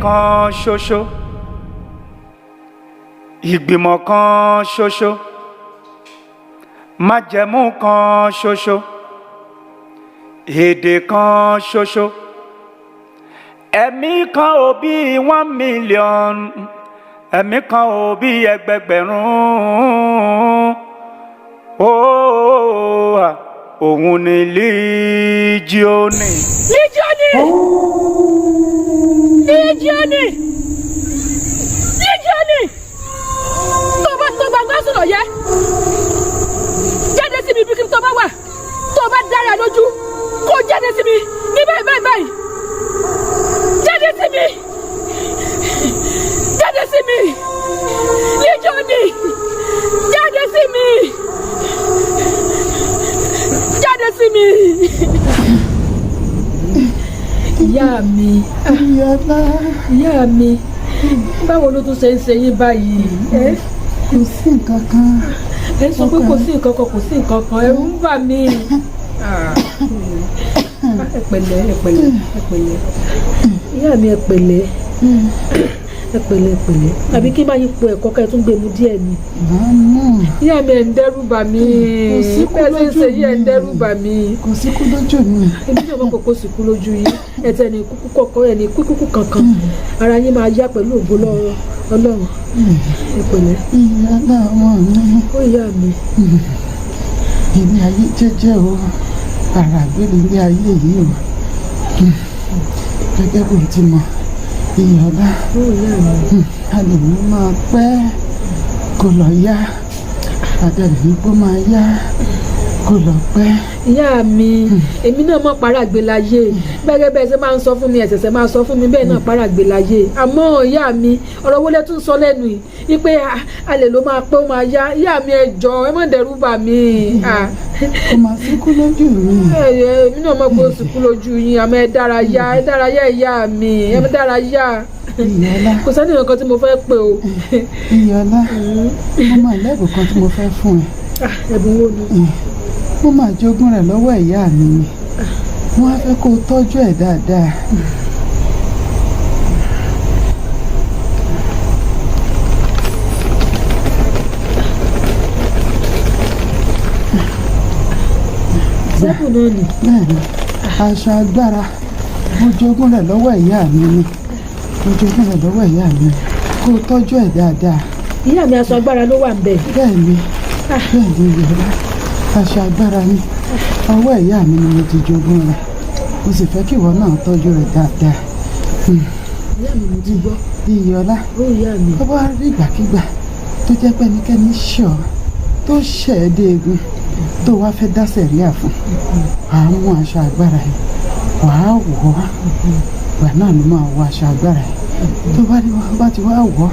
kan ṣoṣo, ìgbìmọ̀ kan ṣoṣo, májẹ̀mú kan ṣoṣo, èdè kan ṣoṣo, ẹ̀mí kan ò bí 1 million, ẹ̀mí kan ò bí ẹgbẹgbẹ̀rún. Ó òun ni Líjíọ́nì. Líjíọ́nì! Líjíọ́nì! Líjíọ́nì! Tó bá tó gbangba sọ̀rọ̀ yẹ, jáde síbi ibi tó bá wà, tó bá dára lójú, kó jáde síbi ní báyìí báyìí báyìí. Jáde síbi! Jáde sí mi! Líjíọ́nì! Jáde sí mi! Jáde sí mi! Ìyá mi, Iyọlá. Ìyá mi, báwo ló tún ṣe ń ṣe yín báyìí? Ẹ Kò sí nǹkan kan. Ẹ sọ pé kò sí nǹkan kan, kò sí nǹkan kan, ẹ̀rù ń bà mí. Ẹ pẹ̀lẹ́, ẹ pẹ̀lẹ́, ẹ pẹ̀lẹ́. Ìyá mi, ẹ pẹ̀lẹ́, ẹ pẹ̀lẹ́, ẹ pẹ̀lẹ́. Àbí kí n bá yín po ẹ̀kọ́ ká ẹ tún gbé mu díẹ̀ ni? Màá mú. Ìyá mi, ẹ̀ ń dẹ́rù bà mí. Kò sí kú Bẹ́ẹ̀ ṣe ń lójú ṣe yí, ẹ̀ ń mi. dẹ́rù bà mí. Kò sí kú lójú mi. Èmi náà mọ̀ pé kò sí kú lójú yín. Ẹ tẹ́ ní kúkú kọ̀ọ̀kan, ẹ̀ ní kúkú kankan. Ara yín máa yá pẹ̀lú ògo lọ́wọ́ Ọlọ́run. Ẹ pẹ̀lẹ́. Iyọlá ọmọ mi. Ó ìyá mi. Ilé ayé jẹ́jẹ́ o, ara àgbélé ilé ayé yìí o. Gẹ́gẹ́ bó ti mọ̀, Iyọlá, Ó ìyá mi. a lè ní máa pẹ́ kó lọ yá, àdàlẹ̀ ní kó máa yá kó lọ pẹ́. Ìyá mi, èmi náà mọ̀ parágbélayé gbẹ́gẹ́ bẹ́ẹ̀ ṣe máa ń sọ fún mi, ẹ̀sẹ̀sẹ̀ máa sọ fún mi bẹ́ẹ̀ náà parágbélayé. Àmọ́ ìyá mi, ọ̀rọ̀ wo lẹ tún sọ lẹ́nu yìí wípé a lè ló máa pẹ́, ó máa yá? Ìyá mi, ẹ jọ̀ọ́, ẹ má dẹ́rù bà mí. Kò máa sí kú lójú mi. Èmi náà mọ̀ pé ó sì kú lójú yín, àmọ́ ẹ dára yá, ẹ dára yá, ìyá mi, ẹ dára yá. Iyọlá. Kò sẹ́ni nǹkan tí mo fẹ́ pè o. Iyọlá, mo máa lẹ́bùn kan tí mo fẹ́ fún ẹ. Ẹ̀bùn wo ni? Mo máa jogún rẹ̀ lọ́wọ́ ìyá mi ni. Wọ́n á fẹ́ kó o tọ́jú ẹ̀ dáadáa. Sẹ́bùn náà ni? Bẹ́ẹ̀ni, aṣọ agbára. Mo jogún rẹ̀ lọ́wọ́ ìyá mi ni. Mo jogún rẹ̀ lọ́wọ́ ìyá mi, kó o tọ́jú ẹ̀ dáadáa. Ìyá mi, aṣọ agbára ló wà ń bẹ̀? Bẹ́ẹ̀ni, bẹ́ẹ̀ni, Iyọlá, aṣọ agbára ni. Ọwọ́ ìyá mi ni mo ti jogún rẹ̀. Mo sì fẹ́ kí ìwọ náà tọ́jú rẹ̀ dáadáa. Ìyá mi, mo ti gbọ́. Iyọlá. Ó ìyá mi. Tó bá rí ìgbàkigbà tó jẹ́ pé ẹnikẹ́ni ṣẹ̀ ọ́, tó ṣẹ̀ ẹ́ dé egun, tó wá fẹ́ dá sẹ̀ríà fún, wàá mú aṣọ agbára yìí, wàá wọ̀ ọ́. Ìgbà náà ló máa wọ aṣọ agbára yìí. Tó bá ti wá wọ̀ ọ́,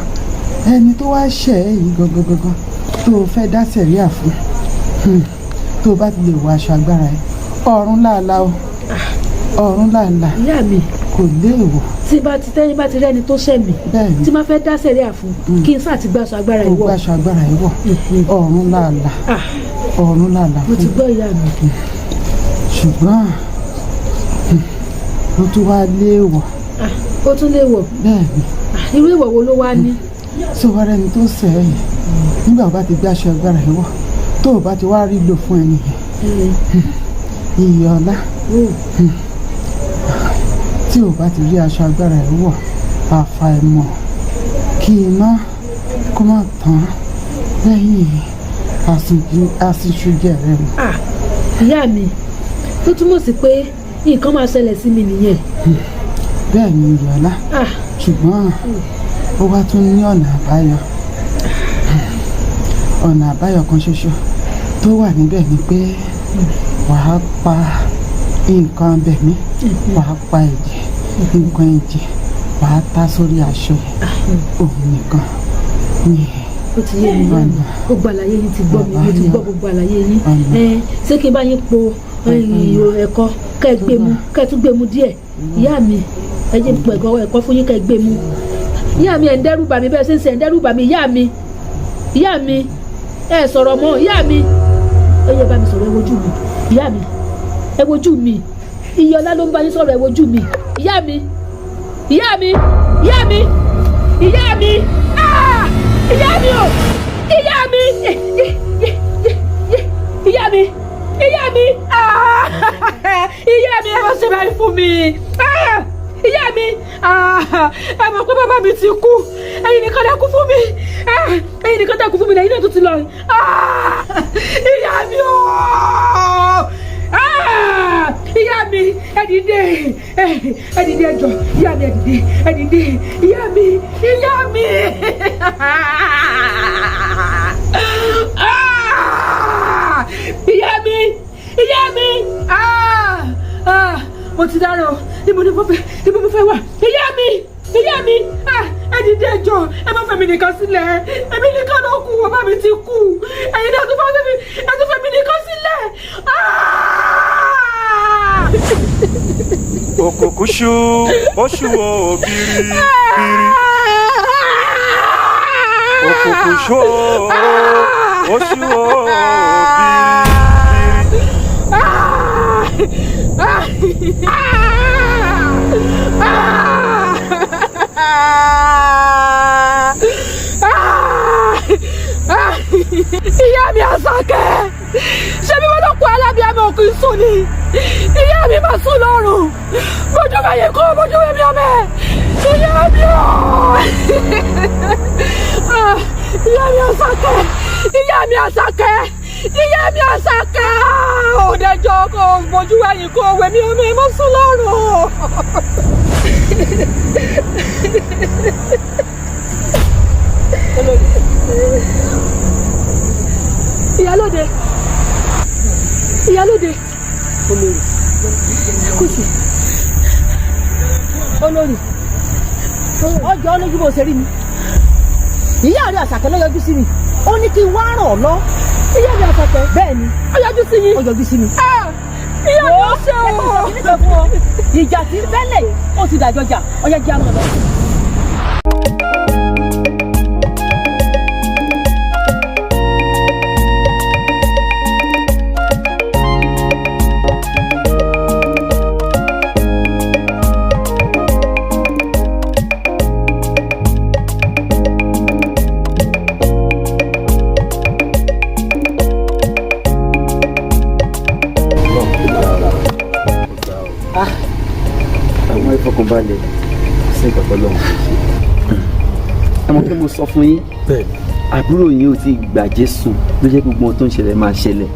ẹni tó wá ṣẹ̀ ẹ́ yìí gangan gangan tó o fẹ́ dá sẹ̀ríà fún, tó o bá ti lè wọ aṣọ agbára yìí, ọ̀run láàlá o, ọ̀run láàlá. Ìyá mi. Kò léèwọ̀. Tí bá ti tẹ́yìn bá ti rẹ́ni tó ṣẹ̀ mí, Bẹ́ẹ̀ni. tí máa fẹ́ dá sẹ̀ríà fún, kí n sáà ti gbàṣọ agbára Kò ìwọ. gbàṣọ agbára yìí wọ̀, ọ̀run láàlá, ọ̀run láàlá. Mo ti Fún gbọ́, ìyá mi. Ṣùgbọ́n ó tún wá léèwọ̀. Ó tún léèwọ̀? Bẹ́ẹ̀ni. Irú èèwọ̀ wo ló wá ní? Sọ wá rẹni tó ṣẹ̀ ẹ́ yìí, nígbà bá ti gbé aṣọ agbára yìí wọ̀, tó o bá ti wá rí lò fún ẹni yẹn, Iyọlá, tí o bá ti rí aṣọ agbára yìí wọ̀, àfàìmọ̀ kí iná kó má tán lẹ́yìn àsìnṣújẹ rẹ mọ́. Ìyá mi, tó túmọ̀ sí pé nǹkan máa ṣẹlẹ̀ sí mi nìyẹn? Bẹ́ẹ̀ ni, Iyọlá. Ṣùgbọ́n ó wá tún ní ọ̀nà àbáyọ. Ọ̀nà àbáyọ kan ṣoṣo tó wà níbẹ̀ ni pé wàá pa nǹkan abẹ̀mí, wàá pa ẹ̀jẹ̀, nǹkan ẹ̀jẹ̀, wàá ta sórí aṣọ yẹn. Òun nìkan ni Ó ti yé mi, ìyá mi. Gbogbo àlàyé yín ti gbọ́ mi, mo ti gbọ́ gbogbo àlàyé yín. Ẹ ṣé kí n bá yín po ẹ̀kọ kẹ́ ẹ gbé mu, kẹ́ ẹ tún gbé mu díẹ̀? Ìyá mi, ẹ jẹ́ n po ẹ̀kọ fún yín kẹ́ ẹ gbé mu. Ìyá mi, ẹ̀ ń dẹ́rù bà mí. Bẹ́ẹ̀ ṣe ń ṣe, ẹ̀ ń dẹ́rù bà mí, ìyá mi. Ìyá mi, ẹ sọ̀rọ̀ mọ́. Ìyá mi, ẹ yẹ bá mi sọ̀rọ̀. Ẹ wojú mi, ìyá mi, ẹ wojú mi. Iyọlá ló ń bá yín sọ̀rọ̀. Ẹ wojú mi, ìyá mi. Ìyá mi, ìyá mi, ìyá mi, ah! Ìyá mi o, ìyá mi, ìyá mi, ìyá mi, ah! Ìyá mi, ẹ má ṣe báyìí fún mi. Ah! Ìyá mi, ah! Ẹ mọ̀ pé bàbá mi ti kú, ẹ̀yin nìkan lẹ kú fún mi. Ah! Ẹ̀yin nìkan tẹ kú fún mi, lẹ́yìn náà tó ti lọ. Ah! Ìyá mi o, ah! Ìyá mi, ẹ dìde, ẹ dìde, ẹ jọ̀ọ́, ìyá mi, ẹ dìde, ẹ dìde, ìyá mi, ìyá mi. Ah! Ìyá mi, ìyá mi, ah! Ah! Mo ti dárò, níbo ni mo fẹ́, níbo mo fẹ́ wà? Ìyá mi, ìyá mi, ah! Ẹ dìde, ẹ jọ̀ọ́, ẹ má fẹ́ mi nìkan sílẹ̀, èmi nìkan ló kù, bàbá mi ti kú, ẹ̀yin náà tún fẹ́ mi, ẹ tún fẹ́ mi nìkan sílẹ̀. Ah! Òkùnkùn ṣú, oṣù o, bìrì bìrì. Òkùnkùn ṣú o, oṣù o, bìrì bìrì. Ìyá mi Àṣàkẹ́, ṣé bí wọ́n lọ kó alábíàmọ̀ òkú sùn ni? Ìyá mi máa sùn lọ́rùn, bójú bá yẹ kó bójú mi ọmọ ẹ̀. Ìyá mi ò, ìyá mi Àṣàkẹ́, ìyá mi Àṣàkẹ́, ìyá mi Àṣàkẹ́, òdẹjọ́ kò bójú wẹ̀yìn kó wẹ̀mí ọmọ ẹ̀ mọ́ sùn lọ́rùn. Ìyálóde, ìyálóde, olórí kùsì, Olórí, ọjọ́ olójú bó ṣe rí mi, ìyá rẹ Àṣàkẹ́ ló yọjú sí mi, ó ní kí n wá ràn ọ́ lọ. Ìyá mi Àṣàkẹ́? Bẹ́ẹ̀ ni. Ó yọjú sí yín? Ó yọjú sí mi. Ìyá mi, ó ṣe o. Ìjà tí ń bẹ́lẹ̀ ó ti dàjọjà, ọyá jẹ́ àwọn lọ. Àwọn ìfọkànbalẹ̀ sí ìgbàgbọ́ lọ́wọ́ ṣe. Ẹ mọ̀ pé mo sọ fún yín, àbúrò yín ò tí ì gbà Jésù ló jẹ́ gbogbo ohun tó ń ṣẹlẹ̀ máa ṣẹlẹ̀,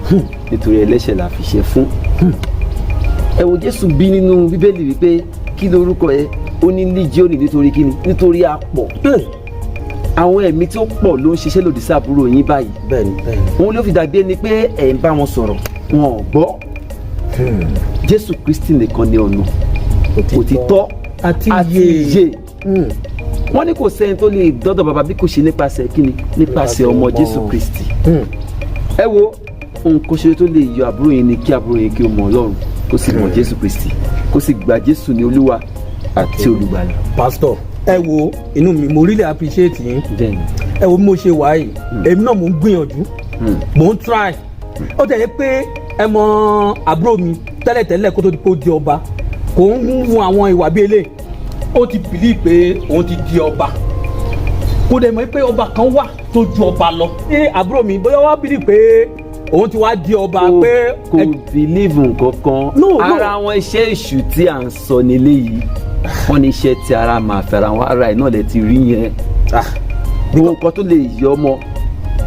nítorí ẹlẹ́ṣẹ̀ là fi ṣe fún. Ẹ wo Jésù bí nínú Bíbélì wípé kí lorúkọ ẹ, ó ní Líjíọ́nì, nítorí kíni? Nítorí a pọ̀. Àwọn ẹ̀mí tí ó pọ̀ ló ń ṣiṣẹ́ lòdì sí àbúrò yín báyìí. Òun ló fi dàbí ẹni pé ẹ̀ ń bá wọn sọ̀rọ̀, wọn ò gbọ́. Jésù Kristi nìkan ni ọ̀nà, òtítọ́ àti ìyè. Wọ́n ní kò sẹ́ni tó lè dọ́dọ̀ bàbá bí kò ṣe nípasẹ̀ kíni? Nípasẹ̀ ọmọ Jésù Kristi. Ẹ wo nǹkan ṣe tó lè yọ àbúrò yín ni kí àbúrò yín kí ó mọ Ọlọ́run, kó sì mọ Jésù Kristi, kó sì gba Jésù ní Olúwa àti Olùgbàlà. Pásítọ̀, ẹ wo inú mi, mo really appreciate yín. Ẹ wo bí mo ṣe wà yìí, èmi náà mò ń gbìyànjú, mò ń try. Ó tẹ̀lé pé ẹ mọ àbúrò mi tẹ́lẹ̀tẹ́lẹ̀ kó tó di pé ó di ọba, kò ń hu àwọn ìwà bíi eléyìí. Ó ti bìlí pé òun ti di ọba, kò dẹ̀ mọ̀ pé ọba kan wà tó ju ọba lọ. Ní àbúrò mi, bóyá wá bìlí pé òun ti wá di ọba pé. Kò bìlíìfù nǹkankan. Ara àwọn iṣẹ́ èṣù tí à ń sọ nílé yìí, wọ́n ní iṣẹ́ tí ara máa fẹ́ra wọn, ara ẹ̀ náà lè ti rí yẹn. Gbogbo nǹkan tó lè yọ ọmọ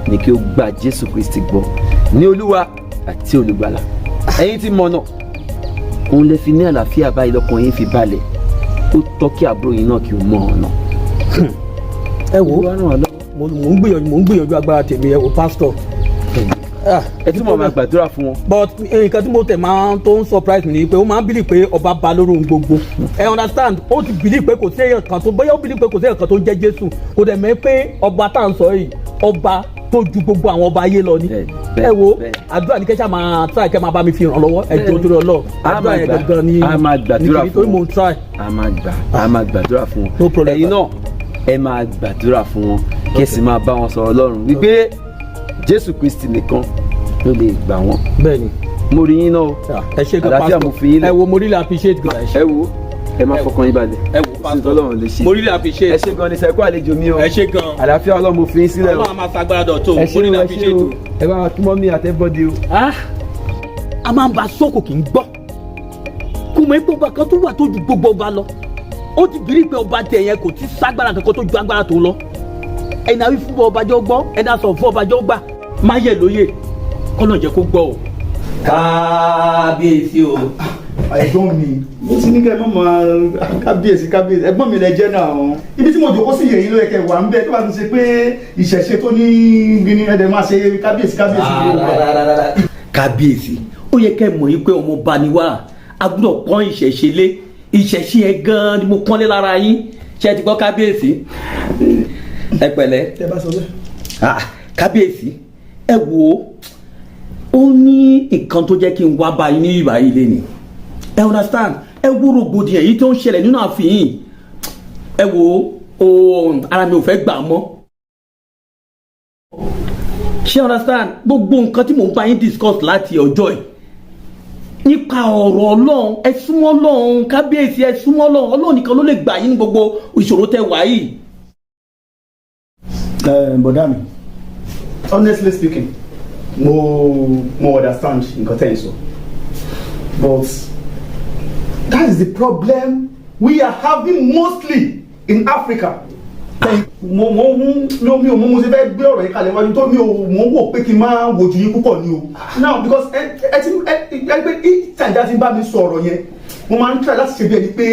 ni kí o gba Jésù Kristi gbọ́ ní Olúwa àti Olùgbàlà. Ẹ̀yin tí mọ̀ náà, òun lè fi ní àlàáfíà báyìí, lọ́kàn yín fi balẹ̀. Ó tọ́ kí àbúrò yín náà kí o mọ ọ̀nà. Ẹ wo, mo ń gbìyànjú, mo ń gbìyànjú agbára tèmi. Ẹ wo, pásítọ̀. Ẹ túbọ̀ máa gbàdúrà fún wọn. But nǹkan tí mo tẹ̀ máa tó ń surprise mi ni pé ó máa ń believe pé ọba ba lórí ohun gbogbo. Ẹ understand, ó ti believe pé kò sí èèyàn kan tó, bóyá ó believe pé kò sí èèyàn kan tó ń jẹ́ Jésù, kò dẹ̀ mọ̀ pé ọba tá à ń sọ yìí, ọba tó ju gbogbo àwọn ọba ayé lọ ni. Ẹ wo, àdúrà ní kẹ́sà máa try, kẹ́ máa bá mi fi ràn lọ́wọ́. Ẹ jọ̀ọ́, torí Ọlọ́run, àdúrà yẹn gangan ni. A máa gbàdúrà fún wọn, try. A máa gbàdúrà fún wọn. Ẹ̀yin náà ẹ máa gbàdúrà fún wọn, kí ẹ sì máa bá wọn sọ̀rọ̀ Ọlọ́run wípé Jésù Kristi nìkan ló lè gbà wọ́n. Bẹ́ẹ̀ni. Mo rí yín náà o. Ẹ ṣé gan. Àlàáfíà mo fi yín lẹ̀. Ẹ wo, mo really appreciate gan. Ẹ wo, Ẹ má fọkàn yín balẹ̀. Ẹ wò, Kò sí pásítọ̀, tọ́lọ́run lè ṣe. Mo really appreciate. Ẹ ṣé gan ni sir, kú àlejò mi o. Ẹ ṣé gan. Àlàáfíà Ọlọ́run mo fi yín sílẹ̀ o. Ọlọ́run á máa fagbára dọ̀tun. Ẹ Mo ṣé really o, ẹ ṣé appreciate o. o. Ẹ bá wa kí mummy àti everybody o. A máa ń ba sọ́kò kì í gbọ́ kò mọ̀ pé ọba kan tó wà tó ju gbogbo ọba lọ. Ó ti bìrì pé ọba tẹ̀ yẹn kò tí ságbára kankan tó ju agbára tó lọ. Ẹni àwí fún ọba jọ gbọ́, ẹni àsọ fún ọba jọ gbà. Má yẹ lóye kọ́nà jẹ́ kó gbọ́ o. Kábíyèsí o. Ẹ̀gbọ́n mi, mo ti ní kẹ́ ẹ má máa kábíyèsí kábíyèsí. Ẹ̀gbọ́n mi lẹ jẹ́ náà. Ibi tí mo jòkó sí yẹ̀yìn ló yẹ kẹ́ wà ń bẹ̀. Tó bá ti ṣe pé ìṣẹ̀ṣe tó ní gíní, ẹ̀dẹ̀ máa ṣe kábíyèsí kábíyèsí. Kábíyèsí, ó yẹ kẹ́ mọ̀ yín pé ọmọ ọba ni wá, a gbọ́dọ̀ pọ́n ìṣẹ̀ṣe lé. Ìṣẹ̀ṣe yẹn gan-an ni mo pọ́nlé lára yín. Ṣé ẹ ti gbọ́, kábíyèsí? Ẹ pẹ̀lẹ́. Tẹ́ bá sọ bẹ́ẹ̀. Ah, kábíyèsí, ẹ wo, ó ní nǹkan tó jẹ́ kí n wá bá yín ní ìbá yìí lé. Ẹ understand? Ẹ wo rògbòdìyàn yìí tó ń ṣẹlẹ̀ nínú ààfin. Ẹ wo o, ara mi ò fẹ́ gbà mọ́. Ṣé understand? Gbogbo nǹkan tí mò ń bá yín discuss láti ọjọ́ yìí nípa ọ̀rọ̀ Ọlọ́run, ẹ súnmọ́ Ọlọ́run. Kábíyèsí, ẹ súnmọ́ Ọlọ́run. Ọlọ́run nìkan ló lè gbà yín ní gbogbo ìṣòro tẹ wà yìí. Bọ̀dá mi, honestly speaking, mo understand nǹkan tẹ́ ẹ̀ ń sọ, but that is the problem we are having mostly in Africa. Mo ń mi ò mú mo ṣe fẹ́ gbé ọ̀rọ̀ yìí kalẹ̀ wájú tó mi ò mo ń wò pé kí n máa wojú yín púpọ̀ ni o now, because ẹ ti ẹ pé each time tí a ti bá mi sọ ọ̀rọ̀ yẹn, mo máa ń try láti ṣe bí ẹni pé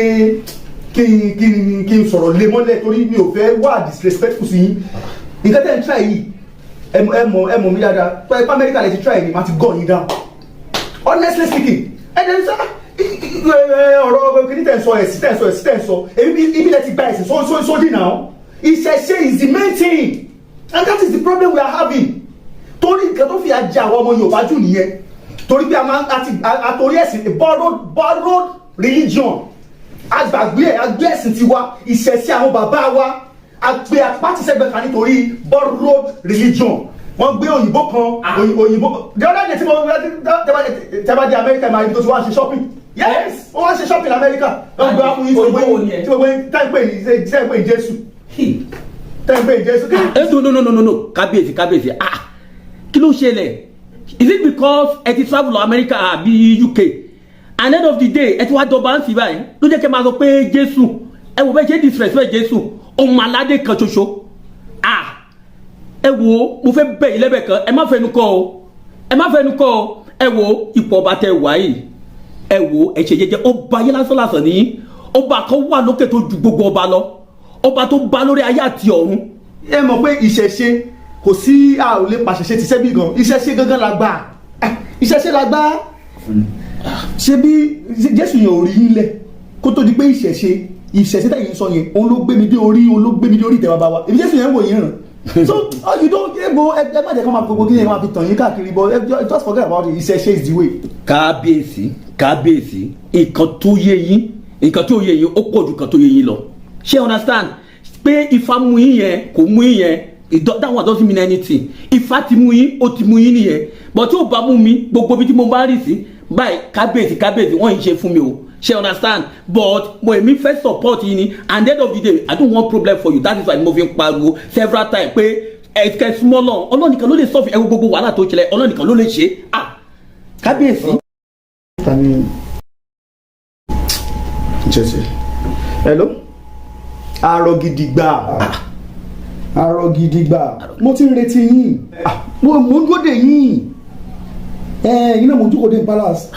kí n sọ̀rọ̀ lé mọ́lẹ̀, torí mi ò fẹ́ wà disrespectful sí yín. Nǹkan tẹ́ ń try yìí, ẹ mọ̀ mi dáadáa pé Amẹ́ríkà lè ti try ni, màá ti gun yín down. Honestly speaking, ẹ dẹ̀ ń sá ọ̀rọ̀ kìíní tẹ̀ ń sọ, ẹ̀sìn tẹ̀ ń sọ, ẹ̀sìn tẹ̀ ń sọ, èmi ibi lẹ ti gba ẹ̀sìn sódì náà. Ìṣẹ̀ṣe is the main thing, and that is the problem we are having, torí nǹkan tó fi àjẹ àwọn ọmọ Yorùbá jù nìyẹn, torí pé a máa àti àtòrí ẹ̀sìn, borrowed religion, agbàgbé ẹ̀, agbé ẹ̀sìn tiwa, ìṣẹ̀ṣe àwọn bàbá wa, àgbẹ̀ apátìsẹ́gbẹ̀ kan nítorí borrowed religion. Wọ́n gbé òyìnbó kan, òyìnbó the other day tí mo tẹ́ bá dé Amẹ́ríkà, máa ibi tó ti wá ṣe shopping. Yes, wọ́n wá ṣe shopping Amẹ́ríkà, wọ́n gbé wá fún yín tí gbogbo yín tẹ́ ń pè ní Jésù, tẹ́ ń pè ní Jésù. Ẹ no, no, no, no, no, kábíyèsí, kábíyèsí, ah, kí ló ṣẹlẹ̀? Is it because ẹ ti travel lọ America àbí UK, and end of the day ẹ ti wá jọba ń sì báyìí ló jẹ́ kí ẹ máa sọ pé Jésù? Ẹ wò bẹ́ẹ̀ ṣe disrespect Jésù, ọmọ aládé kan ṣoṣo. Ah, ẹ wo, mo fẹ́ bẹ̀ yín lẹ́bẹ̀ kan. Ẹ má fẹnu kọ́ o, ẹ má fẹnu kọ́ o. Ẹ wo ipò ọba tẹ wá yìí, ẹ wo, ẹ ṣe jẹ́jẹ́. Ọba yẹn lásán lásán ní ọba kan wà lókè tó ju gbogbo ọba lọ, ọba tó bá lórí ayé àti ọ̀run. Ẹ mọ̀ pé ìṣẹ̀ṣe kò sí, a ò lè pàṣẹṣe ti sẹ́bí gan. Ìṣẹ̀ṣe gangan la gbà, ìṣẹ̀ṣe la gbà. Ṣé bí Jésù yẹn ò rí yín lẹ̀ kó tó di pé ìṣẹ̀ṣe tẹ̀yìn sọ yẹn, òun ló gbé mi dé orí, òun ló gbé mi dé orí ìtẹ́ bàbá wa. Èmi Jésù yẹn ń wò yín ràn. So you don't ẹ bo ẹ má jẹ́ kó máa gbogbo kí yẹn máa fi tàn yín káàkiri, but just forget about it. Ìṣẹ̀ṣe is the way. Kábíyèsí, kábíyèsí, nǹkan tó yé yín, nǹkan tó yé yín ó pọ̀ ju nǹkan tó yé yín lọ. Ṣé understand pé Ifá mú yín yẹn, kò mú yín yẹn, that one doesn't mean anything. Ifá ti mú yín, ó ti mú yín nìyẹn, but tí ò bá mú mi, gbogbo ibi tí mo bá rì sí báyìí, kábíyèsí, kábíyèsí, wọ́n yìí ṣe fún mi o. Ṣé understand? But mo èmi fẹ́ support yín ni, and end of the day, I don't want problem for you. That is why mo fi ń pariwo several times pé ẹ kẹ́ súnmọ́ Ọlọ́run. Ọlọ́run nìkan ló lè solve ẹ. Gbogbo wàhálà tó ṣẹlẹ̀, Ọlọ́run nìkan ló lè ṣe. Ah, kábíyèsí. Tani jẹsẹ? Hello, arọ gidigba, arọ gidigba, mo ti ń retí yín. Mo ń dúró dè yín. Ẹ yín náà, mo ń jókòó dé ní palace.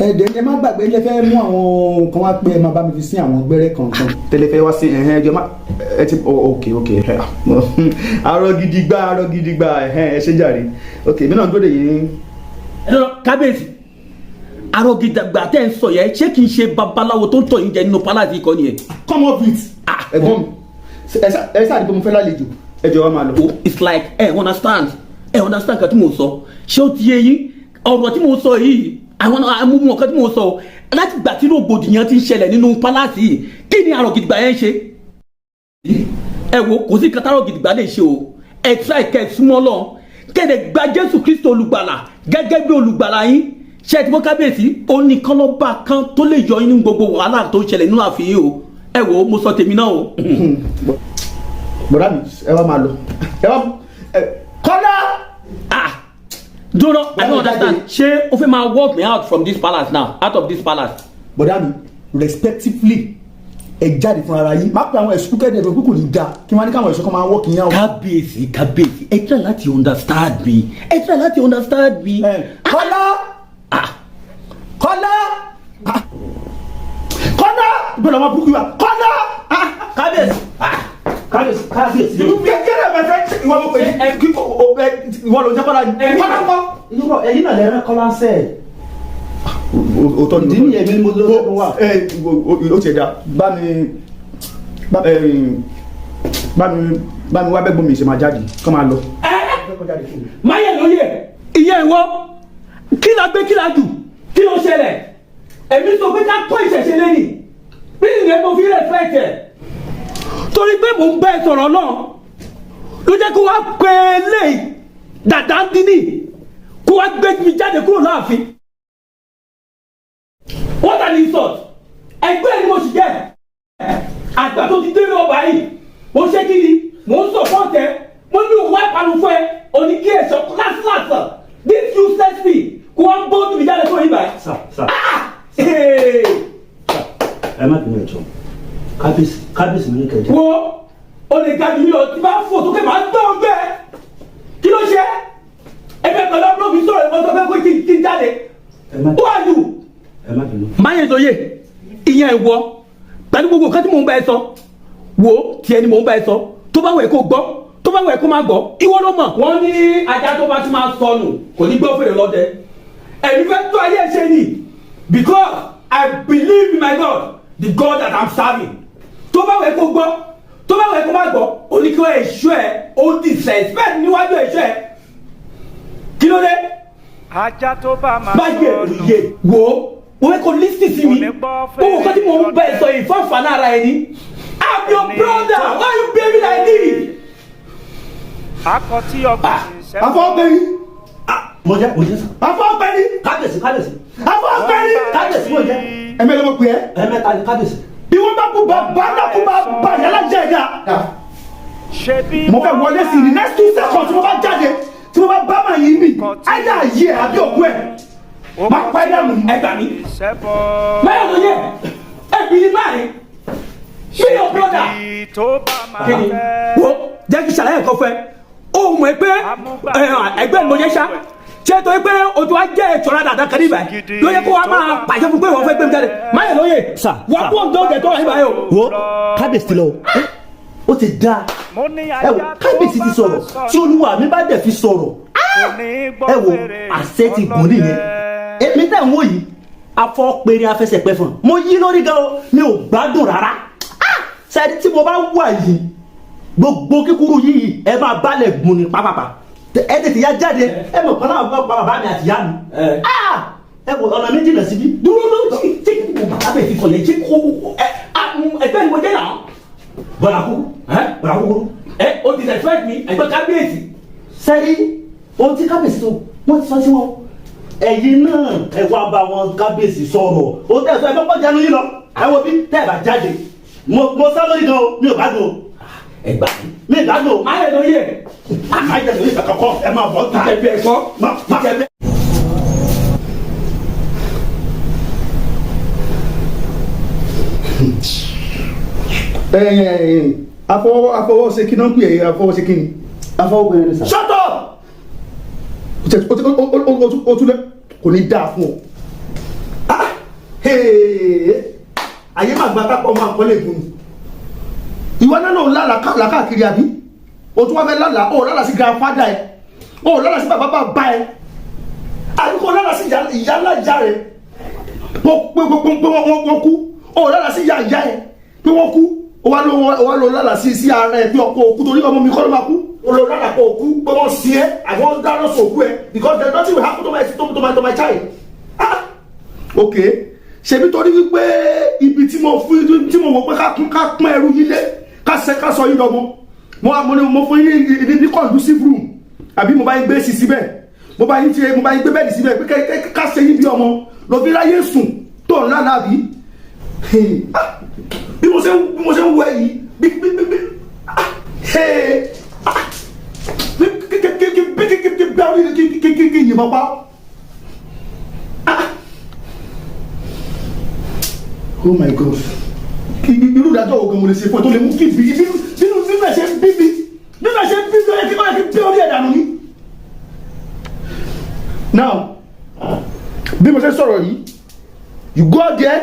Ẹ dẹ̀ ẹ má gbàgbé, ẹ fẹ́ mú àwọn kan wá pé ẹ máa bá mi fi sí àwọn gbẹ́rẹ́ kankan tẹ́lẹ̀ fẹ́ wá sí. Ẹ̀hẹ́n, ẹjọ́ má ẹ ti ok, arọ gidigba, arọ gidigba, ẹ̀hẹ́n, ẹ ṣe jàre. Ok, èmi náà ń dúró dè yín. Ẹ lọ, kábíyèsí, arọgidàgbà tẹ́ ń sọ yẹn, ṣé kìí ṣe babaláwo tó ń tọ̀ yín jẹ nínú palace yìí kọ́ nìyẹn? Come off it. Ẹ̀gbọ́n mi, ẹ ṣáà di pé mo fẹ́ lálejò. Ẹ jọ̀ọ́, wá máa lọ. Oh, it's like ẹ understand nǹkan tí mo sọ. Ṣé ó ti yé yín? Ọ̀rọ̀ tí mo sọ yìí, àwọn amúmú ọ̀kan tí mo sọ, láti gbà tí rògbòdìyàn ti ń ṣẹlẹ̀ nínú palace yìí, kí ni arọgidìgbà yẹn ń ṣe? Ẹ wo, kò sí nǹkan tárọgidìgbà lè ṣe o. Ẹ try kẹ́ ẹ súnmọ́ lọ, kẹ́ ẹ gba Jésù Kristo olùgbàlà gẹ́gẹ́ bí olùgbàlà yín. Ṣé ẹ ti bọ́ kábíyèsí? Ó ní kán lọ́ bá kan tó lè yọ inú gbogbo wàhálà tó ń ṣẹlẹ̀ nínú ààfin yìí o. Ẹ wo, mo sọ tèmi náà o. Bọ̀dá mi, ẹ wá máa lọ, ẹ wá ẹ Kọ́lá. Ah, dúró, I don't understand. Ṣé o fẹ́ máa walk me out from this palace now, out of this palace? Bọ̀dá mi, respectively, ẹ jáde fún ara yín. Má pe àwọn ẹ̀sùn kẹ́kẹ́ ẹ̀dẹ̀ kò ní da kí wọ́n ní káwọn ẹ̀sùn kan máa walk yín out. Kábíyèsí, kábíyèsí, ẹ try láti understand me, ẹ try láti understand me. Kọ́lá. Ah. Kọ́lá. Ah. Kọ́lá, ìbẹ̀rẹ̀ ọmọ burúkú wa, Kọ́lá. Ah. Kábíyèsí. Ah. Kábíyèsí, kábíyèsí. Kékeré ẹ̀ fẹ́ ìwọ ló pè é, kí ìwọ ló jẹ́ Kọ́lá ni. Kọ́lá kọ́. Irọ́, ẹ̀yin náà lẹ́rẹ́ Kọ́lá ń sẹ́. Òótọ́ ni. Ìdí nìyẹn mi ni mo lọ wà. Ẹ ó tiẹ̀ da, bá mi wá bẹ́gbọ́n mi ṣe máa jáde kọ́ máa lọ. Máyẹ̀ lóye ìyẹn, ìwọ kí la gbé, kí la jù, kí ló ṣẹlẹ̀? Èmi sọ pé ká kọ́ ìṣẹ̀ṣe lẹ́yìn bí ìyẹn mo fi respect ẹ̀, torí pé mò ń bẹ́ ẹ sọ̀rọ̀ náà ló jẹ́ kó wá pé lè dàda ń dín ní kó wá gbé mi jáde kúrò láàfin. What an insult! Ẹgbẹ́ ni mo sì jẹ́, àgbà tó ti dé ní ọba yìí. Mo ṣe kí ni mo ń support ẹ, mo ní òwò ìpanu fún ẹ, òní kí ẹ sọ lásìlásì this useless me kó wá ń bó mi jáde kúrò yìí báyìí. Sir, sir. Ah! Hey! Ẹ má bínú, ẹjọ́ kábíyèsí, kábíyèsí mi ní kẹjọ. Wo, o lè ga jù mí lọ, tí bá fò sókè máa gbọ́ ọgbẹ́. Kí ló ṣe ẹgbẹ́ pẹ̀lú ọdún mi sọ̀rọ̀, ìwọ́n sọ fẹ́ kó kí n jáde. Ẹ má Who are you? Ẹ má bínú. Máyẹ̀ lóye ìyẹn, ìwọ pẹ̀lú gbogbo nǹkan tí mò ń bá ẹ sọ, wo tiẹ̀ ni mò ń bá ẹ sọ. Tó bá wẹ̀ kó gbọ́, tó bá wẹ̀ kó má gbọ́, ìwọ ló mọ̀. Wọ́n ní ajá tó bá ti máa sọnù kò ní gbọ́ fèrè lọ́dẹ. Ẹ̀mí fẹ́ tó ayé ṣe ni, because I believe in my God, the God that I'm serving. Tó bá wẹ̀ kó gbọ́, tó bá wẹ̀ kó má gbọ́, oníkó ẹ̀ṣọ́ ẹ̀ ó disrespect níwájú ẹ̀ṣọ́ ẹ̀. Kí ló dé? Ajá tó bá máa Má yẹ òye wo, mo fẹ́ kó listen sí mi. Gbogbo nǹkan tí mo ń bá ẹ sọ yìí, fún àǹfààní ara ẹni. I'm your brother, why you behave like this? Akọ tí ọgbìn ṣẹ́. Afọ́gbẹ́ni. Mo jẹ́, mo jẹ́ sir. Afọ́gbẹ́ni. Kábíyèsí, kábíyèsí. Afọ́gbẹ́ni. Kábíyèsí, mo jẹ́. Ẹ̀mẹ́ ló mọ̀ pé ẹ́. Ẹ̀mẹ́ta ni, kábíyèsí. Bí wọ́n bá kú, bá bá náà kú, bá bá yàrá jẹ́ ẹ̀dá. Ṣe bí Mo fẹ́ wọlé sí ní next 2 seconds, tí mo bá jáde, tí mo bá bá màá yín bì, áyà yí ẹ̀ àbí òkú ẹ̀ má pa ẹ̀ dànù. Ẹ gbà mí. Ṣẹ́bọ̀. Báyọ̀ ló yẹ ẹ bí ní báyìí, be your brother. Tó bá máa Kí ni? fẹ́. Wo, jẹ́ kí ṣàlàyé nǹkan fún ẹ. O mọ̀ pé ẹgbẹ́ mi mo jẹ́ ṣá, ṣé torí pé ojú wa jẹ́ ìtura dàda kan níbẹ̀ ló yẹ kó wa máa pàṣẹ fún pé wọ́n fẹ́ gbé mi jáde? Máyọ̀ lóye. Sir, wà sir. kó ń dọ́jẹ̀ tó wà níbàyẹ̀ o. Wo, kábíyèsí ti lọ o, ó ti dáa. Mo ní Ẹ wo, ajá tó kábíyèsí bá ti sọ̀rọ̀. máa Tí olúwa mi bá dẹ̀ fi sọ̀rọ̀, kò ní gbọ́ ẹ wo, fèrè àṣẹ ti gùn nìyẹn. Èmi tẹ̀ ń wò yìí, afọ́pẹ́rẹ́ afẹsẹ̀pẹ́ fún un, mo yí lórí gan o, mi ò gbádùn rárá. Ah! Sẹ́ni tí mo bá wà yìí, gbogbo kíkúrú yìí, ẹ máa balẹ̀ gùn ní pápápá. Ẹ tètè ya jáde. Ẹ mọ̀ kọ́lá bá bàbá mi àti ìyá mi. Ah! Ẹ wò, ọ̀nà méjì lọ síbí. Dúró ló tí tí kò bàbá bẹ̀ fi kọ̀lẹ̀ tí kò ẹ ẹgbẹ́ ni mo jẹ́ náà. Bọ̀dà kúkú, bọ̀dà kúkúrú. Ẹ o disrespect mi, ẹgbẹ́ kábíyèsí. Sẹ́rí ohun tí kábíyèsí tó wọ́n ti sọ sí wọn, ẹ̀yin náà ẹ wá bá wọn kábíyèsí sọ̀rọ̀. Ó tẹ̀ sọ ẹ fẹ́ kọ́ jẹnu yín lọ. Ẹ wo bí tẹ́ ẹ bá jáde, mo sá lórí gan o, mi ò gbádùn o. Ẹ gbà mí. Mi ò gbádùn o. Máyọ̀ lóye. Máa jẹ lóye kankan, ẹ máa bọ̀ ta. Ìjẹ̀bi ẹ̀kọ́. Má Ìjẹ̀bi. Ẹ afọwọ́ ṣe kí náà ń pè é, afọwọ́ ṣe kí ni? Afọwọ́gbẹ̀rẹ̀ ni sir. Shut up! O tún lẹ kò ní dáa fún ọ. Ah! Hey! Ayé máa gba kápọ̀ máa kọ́lé ìgún ni. Ìwọ náà ló ń lálàá káàkiri, àbí o tún wá fẹ́ lálàá? O lálàá sí grandfather ẹ, o lálàá sí bàbá bàbá ẹ, àbí kò lálàá sí ìyá ńlá ìyá rẹ pé pé wọ́n kú? O lálàá sí ìyá ìyá ẹ pé wọ́n kú? O wá lọ lálàá sí ara ẹ pé ọkọ òkú, torí ọmọ mi kọ́ ló máa kú. O lọ lálàá pé òkú, pé wọ́n sin ẹ àbí wọ́n dáná sun òkú ẹ, because there is nothing will happen to my child. Ah, okay. Ṣebí torí wípé ibi tí mo fún, tí mo wò pé ká pọ́n ẹrú yín lé, ká ṣe ká sọ yín lọ́mọ, mo wá mo ní mo fún yín ní conducive room, àbí mo bá yín gbé sí síbẹ̀. Mo bá yín ṣe, mo bá yín gbé bed síbẹ̀ pé ká ṣe yín bí ọmọ lọ fi ráyè sùn tó ń lálàá bí. Bí mo ṣe ń wọ ẹ yìí, bí bí bí bí kí kí kí kí yìnbọn pa. Oh my God, irú ìdájọ́ wo gan mo lè ṣe fún ẹ tó lè mú kí bí bínú bínú ẹ̀ ṣe ń bí mi, bínú ẹ̀ ṣe ń bí mi, ó yẹ kí ó yẹ kí bí orí ẹ̀ dànù ni. Now, bí mo ṣe sọ̀rọ̀ yìí, you go out there,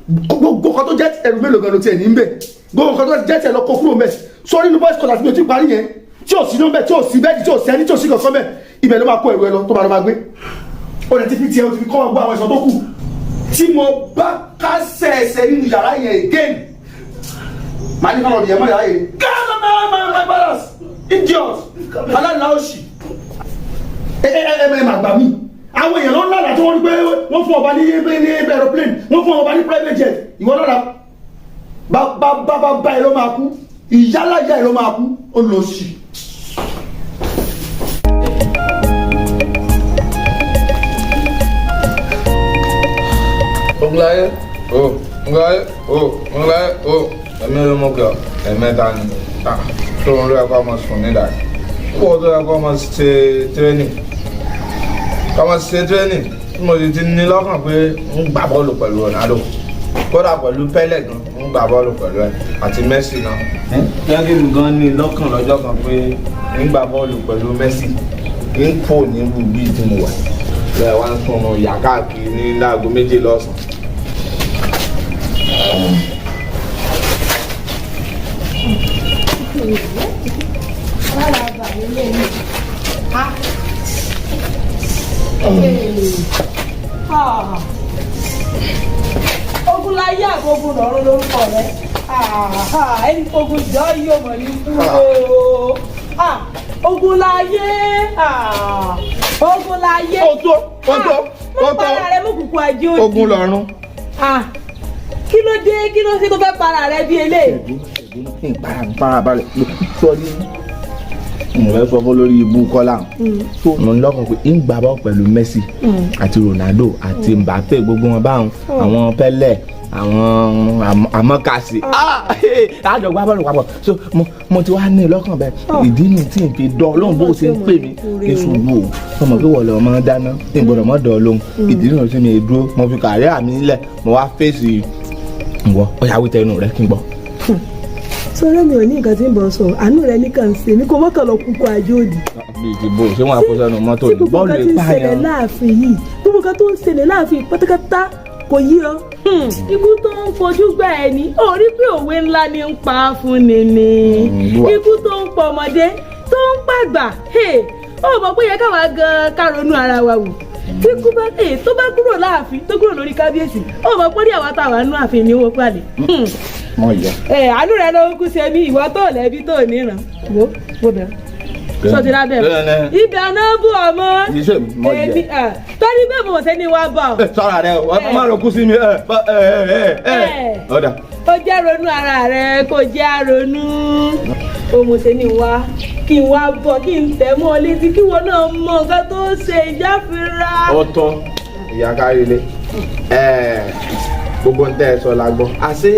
gbogbo nǹkan tó jẹ́ ẹrù mélòó gan ló tiẹ̀ ní bẹ̀, gbogbo nǹkan tó jẹ́ tiẹ̀ lọ kó kúrò mẹ́ sórí inú boys quarters mi ò tí parí yẹn, tí ò sí níbẹ̀, tí ò sí bed, tí ò sí ẹni, tí ò sí kankan bẹ̀, ibẹ̀ ló máa kó ẹrù ẹ lọ tó máa lọ máa gbé. Ó lè ti fi tiẹ̀, ó ti fi kọ́ ọgbọ́n àwọn ẹ̀ṣọ́ tó kù. Tí mo bá kásẹ̀ ẹsẹ̀ nínú yàrá yẹn again, màá ní kọ́lọ̀ nìyẹn mọ́ yàrá yẹn. Get out of my palace, idiot, aláǹlá òṣì. Ẹ ẹ ẹ ẹ mà gbà mí. Àwọn èèyàn ló ń lálàá tí wọ́n rí pé wọ́n fún ọba ní aeroplane, wọ́n fún ọba ní private jet. Ìwọ lọ́la bá bá bá bá bá ẹ ló máa kú, ìyálàyà ẹ ló máa kú, ó lọ sí. Ogunláyé o, Ogunláyé o, Ogunláyé o, ẹ̀mí ló mú kí ọ, ẹ̀mẹ́ta ni. Tó ń rí ẹ̀kọ́ ọmọ sùn nídà kó o tó ẹ̀kọ́ ọmọ ṣe tírénì, ọmọ ṣe tírénì tí mo ti ní lọ́kàn pé ń gbá bọ́ọ̀lù pẹ̀lú Ronaldo, kódà pẹ̀lú Pele gan ń gbá bọ́ọ̀lù pẹ̀lú ẹ̀ àti Messi náà. Jẹ́gìmù gan ní lọ́kàn lọ́jọ́ kan pé ń gbá bọ́ọ̀lù pẹ̀lú Messi, ń kò ní rúbí tí mo wà lọ́yẹ̀ wá ń tún ọmọ ìyá káàkiri ní láago 2 lọ́sàn-án. Ogunláyé àgbógun lọ́rùn lórúkọ rẹ̀, ẹni ogun jọ yóò mọ̀ ní kúrò. Ogunláyé, Ogunláyé. Ó tó, ó tó, ó tó. Mọ para rẹ mú kúkú ajé òdì. Ogun lọ́rùn. Kí ló dé, kí ló ṣe tó fẹ́ para rẹ bí eléyìí? Para balẹ̀ sọ́ọ́rí mo fẹ́ sọ fún lórí ibú kọ́lá mo ń lọ́kàn pé ń gbà bọ́ pẹ̀lú Messi àti Ronaldo àti Mbappe, gbogbo wọn báwọn, àwọn Pele, àwọn Amọ́kàsí, àjọ gbá bọ́ọ̀lù papọ̀. So mo ti wá ní lọ́kàn bẹ́ẹ̀, ìdí nu tí n fi dán lóhùn bó ṣe ń pè mí ní ṣubú o, mo mọ̀ pé wọ́n lọ mọ́ dáná ní gbọ́dọ̀ mọ́ dán lóhùn, ìdí nu tí mi dúró, mo fi kàrí àmì nílẹ̀, mo wá fèsì ìwọ ọ̀yà wí tẹnu rẹ kí n gbọ́. Sọ̀rọ̀ mi ò ní nǹkan tí ń bọ̀ sọ, àánú rẹ nìkan ṣe mí kó mọ́kàn lọ kúkú àjò òdì. Bíi ti bò ṣé wọn àkóso ẹnu mọ́tò ní bọ́ọ̀lù ìpààyàn. Tí gbogbo nǹkan tí ń ṣẹlẹ̀ láàfin yìí, gbogbo nǹkan tó ń ṣẹlẹ̀ láàfin pátákátá kò yí ọ. Ikú tó ń fojú gbà ẹ ní ó rí pé òwe ńlá ni ń pa fún ni ni ikú tó ń pọ ọmọdé tó ń pàgbà, ó mọ̀ pé yẹ káwa gan ká ronú ara wa wò. Tí kú bá tó bá kúrò láàfin, tó kúrò lórí kábíyèsí, ó mọ̀ pé ní àwa táwa nú ààfin ni owó pàlẹ. Mọ ìyá. Ẹ àánú rẹ ló ń kú sí ẹbí ìwọ tó lẹ́bi tó níran wo wo bẹ̀rẹ̀ sọ ti lábẹ́ ibẹ̀ náà bú ọmọ èmi torí bẹ́ẹ̀ mo ṣe ni wàá bọ̀. Sọ́ra rẹ o, má lọ kú sí mi. Ọ̀dà. Ó jẹ́ ronú ara rẹ kó jẹ́ ronú o mo ṣe ni wá kí n wá bọ̀ kí n tẹ̀ mọ́ ọ létí kí wọn náà mọ nǹkan tó ṣe ìjáfira. Ọ̀tọ̀ ìyá kárílé gbogbo ń tẹ́ ẹ sọ la gbọ́. Àṣé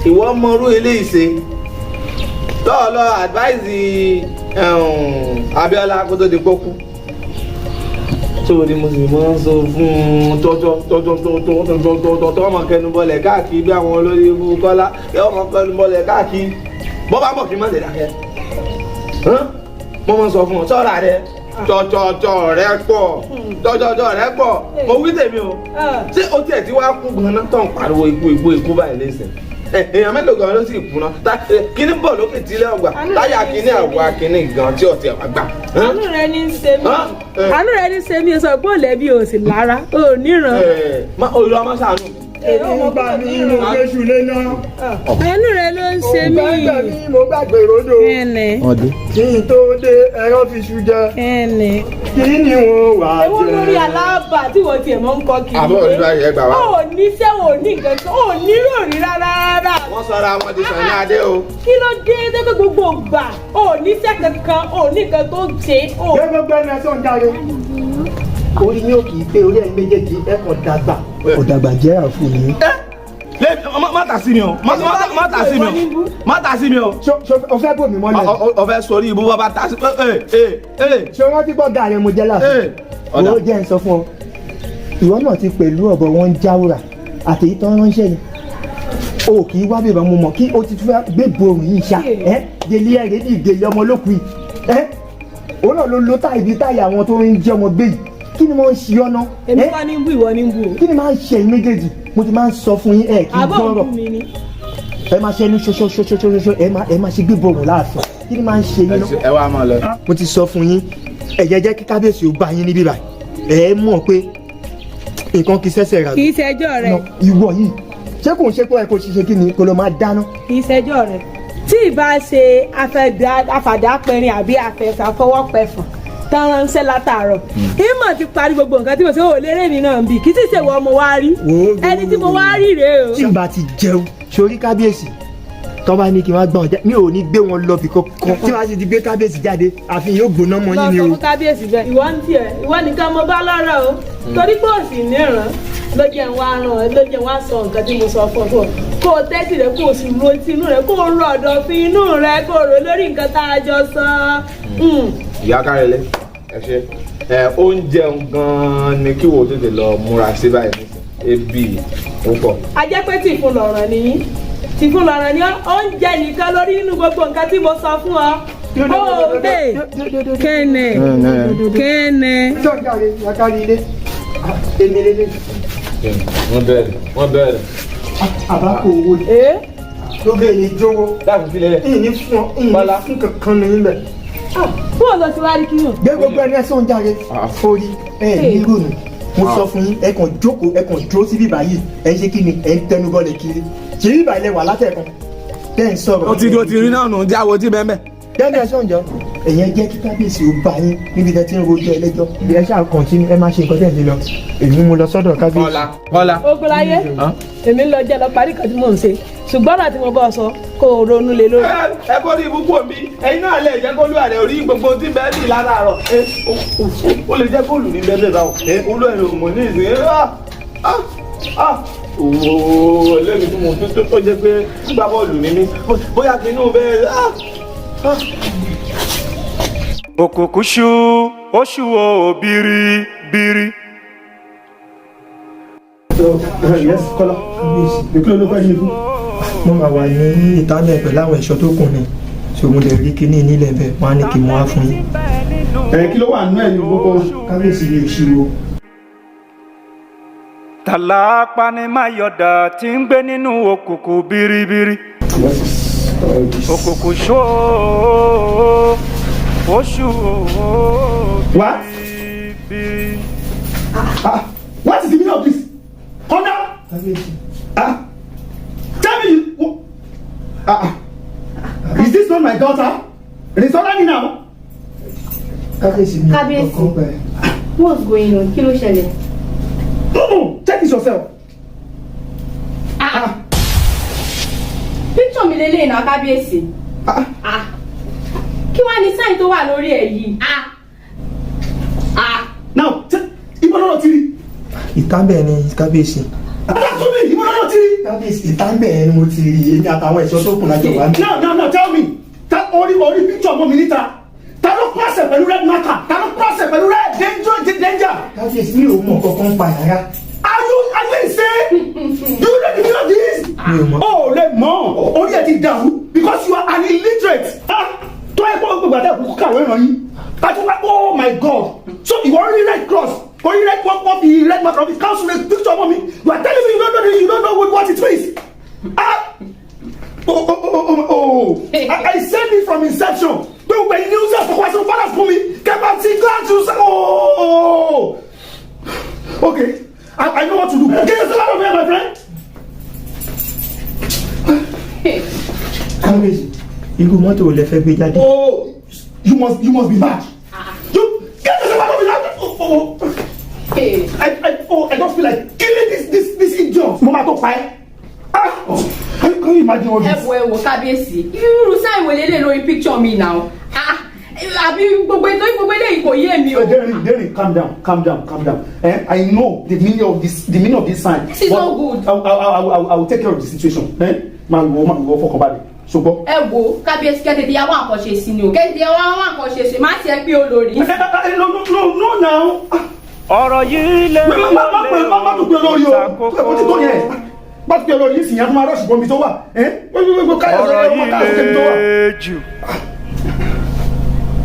ìwọ mọrú eléyìí ṣe lọ́ọ̀lọ́ advice Abíọ́lá kó tó di pókú. Tó o ní mo sì máa ń sọ fún un tọ́jọ́ tọ́jọ́ tọ́jọ́ tọ́ ọmọ kẹnubọlẹ̀ káàkiri bí àwọn olórí ibú Kọ́lá ọmọ kẹnubọlẹ̀ káàkiri bọ́ bá bọ̀ kí n má lè dákẹ́. Mo máa ń sọ fún ọ sọ́ra rẹ tọ̀tọ̀tọ̀ rẹ pọ̀ tọ̀tọ̀tọ̀ rẹ pọ̀ mo wí tèmi o. Ṣé o tiẹ̀ ti wá kú gan-an tó ń pariwo ikú ikú ikú báyìí lẹ́sìn? Èèyàn mélòó gan ló sì kú náà? Kíní bọ̀ lókè tí ilé ọgbà táyà kíní àwa kíní gan tí ọ̀tí ọ̀wá gbà. Àánú rẹ ní í ṣe mí, àánú rẹ ní í ṣe mí, sọ pé ò lẹ́bi ò sì lára ò níran. Olú ọmọ ṣàánú. Èmi ń gbà mí mo gbéṣu lé náà. Àánú rẹ ló ń ṣe mí. Mo gbàgbé mi mo gbàgbé rodo. Kẹ́ni. Kí n tó dé ẹran fi ṣu jẹ. Kẹ́ni. Kí ni wọn wà jẹ? Èwo lórí aláàbà tí wọ́n tiẹ̀ mọ́ ń kọ́ kiri. Àbọ̀ òní báyìí ẹ gbà wá. Ó ní sẹ́ ò ní nǹkan kan, ó ní ròrí rárá rárá. Wọ́n sọra wọn di Sànní Adé o. Kí ló dé dẹ́gbẹ́ gbogbo ìgbà? Ó ní sẹ́ kankan, ó ní nǹkan tó ń ṣe. Ṣé gbogbo ẹni ẹ sọ̀n jáde? Orí yóò kì í pé orí ẹ̀yin méjèèjì ẹ kàn dàgbà. Ọ̀dàgbà jẹ́ àfúnni. Má tà sí mi o, má tà sí mi o, má tà sí mi o. O fẹ́ bò mí mọ́lẹ̀. O fẹ́ sọrí ibú bàbá tà sí. Ṣé o rántí gbọ́ gàrí mo jẹ́ láàfin? Owó jẹ́ ń sọ fún ọ. Ìwọ náà ti pẹ̀lú ọ̀bọ̀ wọn ń jáwúrà àtèyí tán ránṣẹ́ ni. O kì í wá bèbà mo mọ̀ kí o ti tún gbé borùn yìí ṣá. Gèlè ẹ̀rẹ́ ní ìgèlè ọmọ olókùn yìí. Òun náà ló lo táyì bíi táyì àwọn tó ń jẹ́ ọmọ gbé yìí. Kí ni mo ń ṣe ọ́ ná? Èmi wá ní bú ìwọ ní bú o. Kí ni máa ń ṣe ẹ̀yin méjèèjì? Mo ti máa ń sọ fún yín ẹ kì í gbọ́rọ̀. Àbọ̀ òkú mi ni. Ẹ máa ṣe ẹnu ṣoṣoṣoṣoṣo ẹ máa ṣe gbé borùn láàfin. Kí ni máa ń ṣe yín ná? Ẹ wá máa lọ. Mo ti sọ fún yín, ẹ jẹ́ kí kábíyèsí ó bá yín níbí báyìí. Ẹ mọ̀ pé nǹkan kì í ṣẹ̀ṣẹ̀ rà. Kì í ṣẹjọ́ rẹ. Ìwọ yìí ṣé kò ń ṣe pé ẹ kò ṣiṣẹ́ kí ni kò lọ máa dáná. Kì í ṣẹjọ́ rẹ. Tí ì bá ṣe afàdápẹrin àbí afẹsàfọwọ́pẹ̀fọ̀n tán ránṣẹ́ látàárọ̀ ìmọ̀ ti parí gbogbo nǹkan tí mo ṣe ò lérè mi náà bì kí sì ṣe wọ ọmọ wa rí ẹni tí mo wá rí rèé o. Tí n bá ti jẹun sórí kábíyèsí tó bá ní kí n wá gbọ́n jẹ́ mi ò ní gbé wọn lọ bí kankan tí wàá sì ti gbé kábíyèsí jáde àfi yóò gbóná mọ́ yín ni o. Lọ sọ fún kábíyèsí bẹ́ẹ̀ ìwọ ń tiẹ̀ ìwọ nìkan mo bá lọ́rọ̀ o torí pé òsì níran ló jẹ́ ń wá ràn ẹ́ ló jẹ́ ń wá sọ nǹkan tí mo sọ fún ọ kó o tẹ́tì rẹ kó o sì ro etí inú rẹ kó o rọ ọ̀dọ̀ fi inú rẹ kó o rò lórí nǹkan tá a jọ sọ. Ìyá Kárẹ̀lẹ̀ ẹ ṣe ẹ oúnjẹ gan-an ni kí wo tètè lọ múra sí báyìí nísìnyí ebi ó pọ̀. A jẹ́ pé tìfun lọ̀rọ̀ nìyí tìfun lọ̀rọ̀ ni oúnjẹ nìkan lórí inú gbogbo nǹkan tí mo sọ fún ọ. Ó bẹ́ẹ̀ kẹ́nẹ̀ kẹ́nẹ̀. Sọ́jà rẹ̀ yàkárí ilé èmi lélẹ̀. Wọ́n bẹ̀rẹ̀ wọ́n bẹ̀rẹ̀. Àbákò owó ni. Tó bẹ́ẹ̀ ni jówó. Dáàbò sílẹ̀ rẹ̀. Ìyìn ní fún ọ ìyìn ní fún kankan ní ilẹ̀. Fún ọ̀dọ̀ tí wàá rí kí yàn. Gbé gbogbo ẹni ẹsẹ̀ ń jáde. Orí ẹ ní rònú. Mo sọ fún yín ẹ kàn jókòó ẹ kàn dúró sí bíbá yìí ẹ ń ṣe kí ni ẹ ń tẹnu bọ́lẹ̀ kiri. Ṣé bíbá ilẹ̀ wà látẹ̀kan? Tẹ́ ń sọ̀rọ̀. Ó ti rí náà nù jáwọ́ tí bẹ́ẹ̀ bẹ́ẹ̀. Gbẹ́ni ẹsẹ̀ ń jọ. Ẹ̀yin jẹ́ kí kábíyèsí ó bá yín níbi tẹ́ ti ń rojọ́ ẹlẹ́jọ́. Ẹ ṣáà kọ̀ntínú ẹ má ṣe nǹkan tẹ̀ ń lọ. Èmi mú lọ sọ́dọ̀ kábíyèsí. Kọ́lá Kọ́lá. Ogunláyé èmi ń lọ jẹ́ lọ parí kan tí mò ń ṣe ṣùgbọ́n àti mo bọ́ sọ kó o ronú lé lórí. Ẹ kó ní ibùkún mi ẹ̀yin náà lè jẹ́ kólú àrẹ orí gbogbo tí bẹ́ẹ̀ bì láràárọ̀ ó lè jẹ́ kólú ní bẹ́ẹ̀ bẹ́ẹ̀ báwọn olú ẹ̀rọ mọ̀ ní ìsìn òwò lẹ́nu tí mo tó jẹ́ pé gbá bọ́ọ̀lù ní mí bóyá kí inú bẹ́ẹ̀. Òkùnkùn ṣú oṣù wo biribiri. Yes, Kọ́lá. Kí ló ló fẹ́ ní fún? Mo máa wà ní ìtàlẹ̀ pẹ̀lú àwọn ẹ̀ṣọ́ tó kù ni so mo lè rí kíní nílẹ̀ bẹ́ẹ̀ wọ́n á ní kí n mú wá fún yín. Ẹ kí ló wà nínú ẹ̀ ní gbogbo kábíyèsí ní ìṣirò. Tàlà apanimayọ̀dà tí ń gbé nínú òkùnkùn biribiri. Òkùnkùn ṣó oṣù What? biribiri. What is the meaning of this? Kọ́lá! Tell me you. Is this not my daughter? Rinsola ni now. Kábíyèsí mi Kábíyèsí. ọkàn pẹ̀. What's going on? Kí ló ṣẹlẹ̀? No, check this yourself. Picture mi lélẹ́yìn náà kábíyèsí. Kí wá ní sign tó wà lórí ẹ̀ yìí? Now, ibo lọ́rọ̀ ti rí. Ìtàbẹ̀ ni kábíyèsí. Adákùnrin ibo lọ́rọ̀ ti rí. Kábíyèsí ìtàbẹ̀ ni mo ti rí èmi àtàwọn ẹ̀ṣọ́ tó kù lájọ wá. Now, now, now, tell me. Ta orí orí picture ọmọ mi níta. Ta ló cross ẹ̀ pẹ̀lú red marker? Ta ló cross ẹ̀ pẹ̀lú red danger danger? Kábíyèsí mi ò mọ̀ kankan pa rárá. Are you insane? Do you know the meaning of this? Mi ò mọ̀. O lè mọ̀, orí ẹ̀ ti dàrú because you are an illiterate. Tó ẹ kó gbogbo àtẹ kúkú kàwé ràn yín. Àti wá oh my God. So ìwọ rí red cross, orí red wọ́n fi red marker fi cancel the picture ọmọ mi. You are telling me you don't know what it means. Ah! Oh, oh, oh, oh, oh. I said it from inception. Pé gbogbo ẹ̀yin ní ọ̀sẹ̀ àkọ́kọ́ àti palace fún mi. Kẹ́kọ̀ọ́ ti glad you say oh. Okay, I know what to do. Get yourself out of here, my friend. Kábíyèsí, irú mọ́tò wo lẹ fẹ́ gbé jáde? Oh, you must be mad. You get yourself out of here. Oh, oh. I just feel like killing this idiot. Mo máa tó pa ẹ́. Ah, oh, can you imagine all Ẹ this? wo, ẹ wo, kábíyèsí, irú sign wo lélẹ̀ lórí picture mi now? Ah, àbí gbogbo ètò, gbogbo eléyìí kò yé mi o. Derry, Derry, calm down, calm down, calm down. Eh? I know the meaning of this sign. This is but not good. I will take care of the situation. Eh? Máa wo, máa wo, fọkàn balẹ̀. Ṣùgbọ́n. Ẹ wo, kábíyèsí, kẹ́ tètè yá wá nǹkan ṣe sí ni o, kẹ́ tètè yá wá nǹkan ṣe sí, má tiẹ̀ pé olórí. No, no, no, no now. Ọ̀rọ̀ yìí lè Má má má pè, má má tún pé olórí o. Ó ti tó yẹn. Má tún pé olórí yìí sì yẹn, a tún máa rush bọ́ mi tó wà. Ọ̀rọ̀ yìí lè jù,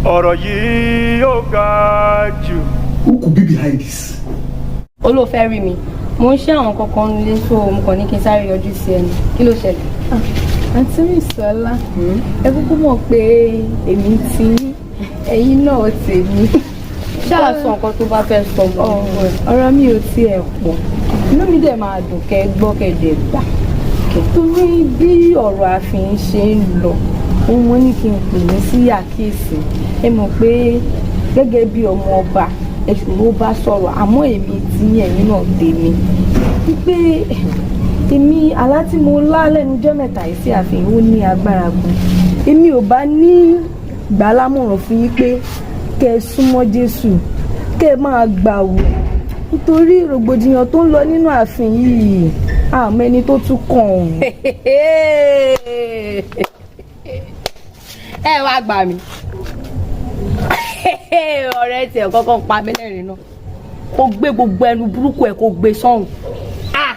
ọ̀rọ̀ yìí ó ga jù. Who could be behind this? Ó ló fẹ́ rí mi, mo ń ṣe àwọn kankan nílé, so mo kàn ní kí n sáré yọjú sí ẹni. Kí ló ṣẹlẹ̀? Àǹtí Rìsọ́lá, ẹ kúkú mọ̀ pé èmi ti yín, ẹ̀yin náà tèmi. Ṣáà sọ nǹkan tó bá fẹ́ sọ mọ́. Ọ̀rọ̀ mi ò tiẹ̀ pọ̀, inú mi dẹ̀ máa dùn kẹ́ gbọ́ kẹ́ dẹ̀ gbà, torí bí ọ̀rọ̀ ààfin ṣe ń lọ, òun mo ní kí n pè ní sí àkíyèsí. Ẹ mọ̀ pé gẹ́gẹ́ bí ọmọ ọba, ẹ ṣòro bá sọ̀rọ̀, àmọ́ èmi tí ẹ̀yin náà tèmi wípé èmi, àlá tí mo lá lẹ́nu jọ́ mẹ́ta yìí sí ààfin, ó ní agbára gan. Èmi ò bá ní gbà á lámọ̀ràn fún yín pé kẹ́ ẹ súnmọ́ Jésù, kẹ́ ẹ máa gbààwẹ̀, nítorí rògbòdìyàn tó ń lọ nínú ààfin yìí, àmọ́ ẹni tó tún kàn ọ́n. Ẹ wá gbà mí, ọ̀rẹ́ tiẹ̀ kọ́kọ́ pa mí lẹ́rìn náà. Kó gbé gbogbo ẹnu burúkú ẹ̀, kó gbé sọ́hùn. Ah,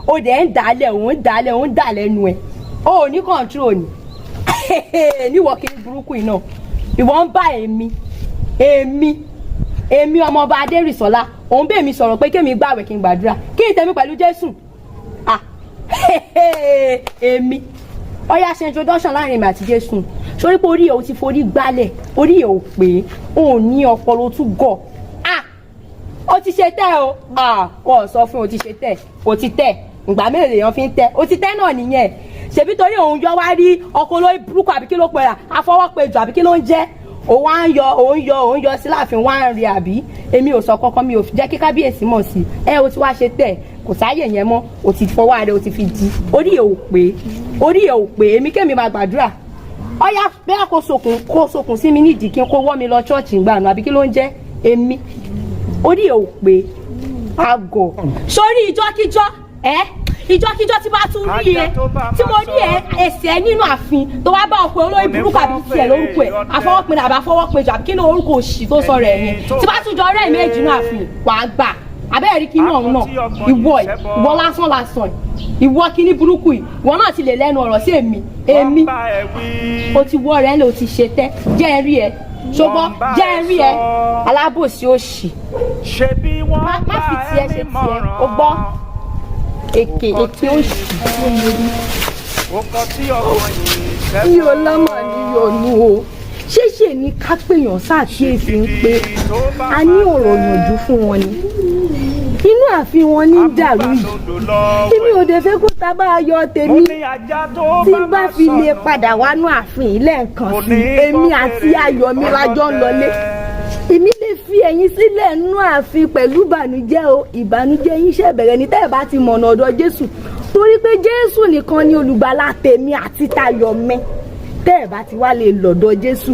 ó dẹ̀ ń dálẹ̀, òun ń dálẹ̀, òun ń dà lẹ́nu ẹ̀. O ò ní control ni níwọ̀ kí ní burúkú yìí náà. Ìwọ ń bá èmi ọmọọba Adérìsọ́lá, òun bẹ́ẹ̀ mi sọ̀rọ̀ pé kémi gbàwẹ̀, kí n gbàdúrà, kí n tẹ̀mí pẹ̀lú Jésù. Ah, èmi ọyá ṣe introduction láàrin èmi àti Jésù, sórí pé orí ẹ̀ ò ti forí gbálẹ̀, orí ẹ̀ ò pé, òun ní ọpọlọ tún gọ̀. Ah, ó ti ṣe tẹ́ o. Ah, wọ́n sọ fún o ti ṣe tẹ́ o, ti tẹ́. Ìgbà mélòó lèèyàn fi ń tẹ́? O ti tẹ́ náà nìyẹn. Ṣèbí torí òun yọ wá rí ọkọ olórí burúkú, àbí kí ló pera afọwọ́pejù, àbí kí ló ń jẹ́, òun wá ń yọ, òun yọ, òun yọ sí láàfin, wá ń rí. Àbí èmi ò sọ kankan, mi ò jẹ́ kí kábíyèsí mọ̀ sí ẹ. O ti wá ṣe tẹ̀, kò sáyè yẹn mọ́. O ti fọwọ́ rẹ, o ti fi di. Orí ẹ̀ ò pé, orí ẹ̀ ò pé. Èmi kémi máa gbàdúrà, ọyá bẹ́ẹ̀ kó sokùn, kó sokùn sí mi nídìí, kí n kó wọ́ mi lọ ṣọ́ọ̀ṣì ńgbà nù, àbí kí ló ń jẹ́ èmi? Orí ẹ̀ ò pé, àgọ̀ sórí ìjọ́kíjọ́ ẹ, ìjọ́kíjọ́ tí bá tún rí ẹ, tí mo rí ẹ ẹsẹ̀ nínú ààfin, tó wá bá ọkọ olórí burúkú, àbí tiẹ̀ lórúkọ ẹ̀ àfọwọ́pinnu àbí àfọwọ́pinjọ, àbí kí ni orúkọ òṣì tó sọ rẹ̀ yẹn, tí bá tún jọ ọ̀rẹ́ méjì nínú ààfin, wàá gbà. Abẹ́rẹ́ rí kíní ọ̀hún náà. Ìwọ ẹ̀, ìwọ lásán lásán ẹ̀, ìwọ kíní burúkú yìí, ìwọ náà ti lè lẹ́nu ọ̀rọ̀ sí èmi? Èmi, o ti wọ rẹ̀ lè, o ti ṣe tẹ́. Jẹ́ ẹ rí ẹ, ṣùgbọ́n jẹ́ ẹ rí ẹ, alábòsí òṣì. Má fi tiẹ̀ ṣe tiẹ̀, o gbọ́, èké, èké òṣì. Mi ò lọ́mọ níyọnu o. Ṣéṣe ni ká pèèyàn ṣàkíyèsí ń pé a ní ọ̀rọ̀ yànjú fún wọn ni inú ààfin wọn ní dàrú yìí. Èmi ò dé fẹ́ kó ta bá a yọ tèmi. Tí n bá fi lè padà wánú ààfin yìí lẹ́ẹ̀kan sí, èmi àti ayọ̀ mi lájọ́ ń lọlé. Èmi lè fi ẹ̀yin sílẹ̀ nínú ààfin pẹ̀lú ìbànújẹ́ o. Ìbànújẹ́ yín ṣẹ̀ bẹ̀rẹ̀ ní tẹ́ ẹ̀ bá ti mọ̀nà ọ̀dọ̀ Jésù, torí pé Jésù nìkan ni olùgbàlà tèmi àti tayọ̀ mi. Tẹ́ ẹ̀ bá ti wá lè lọ́dọ̀ Jésù,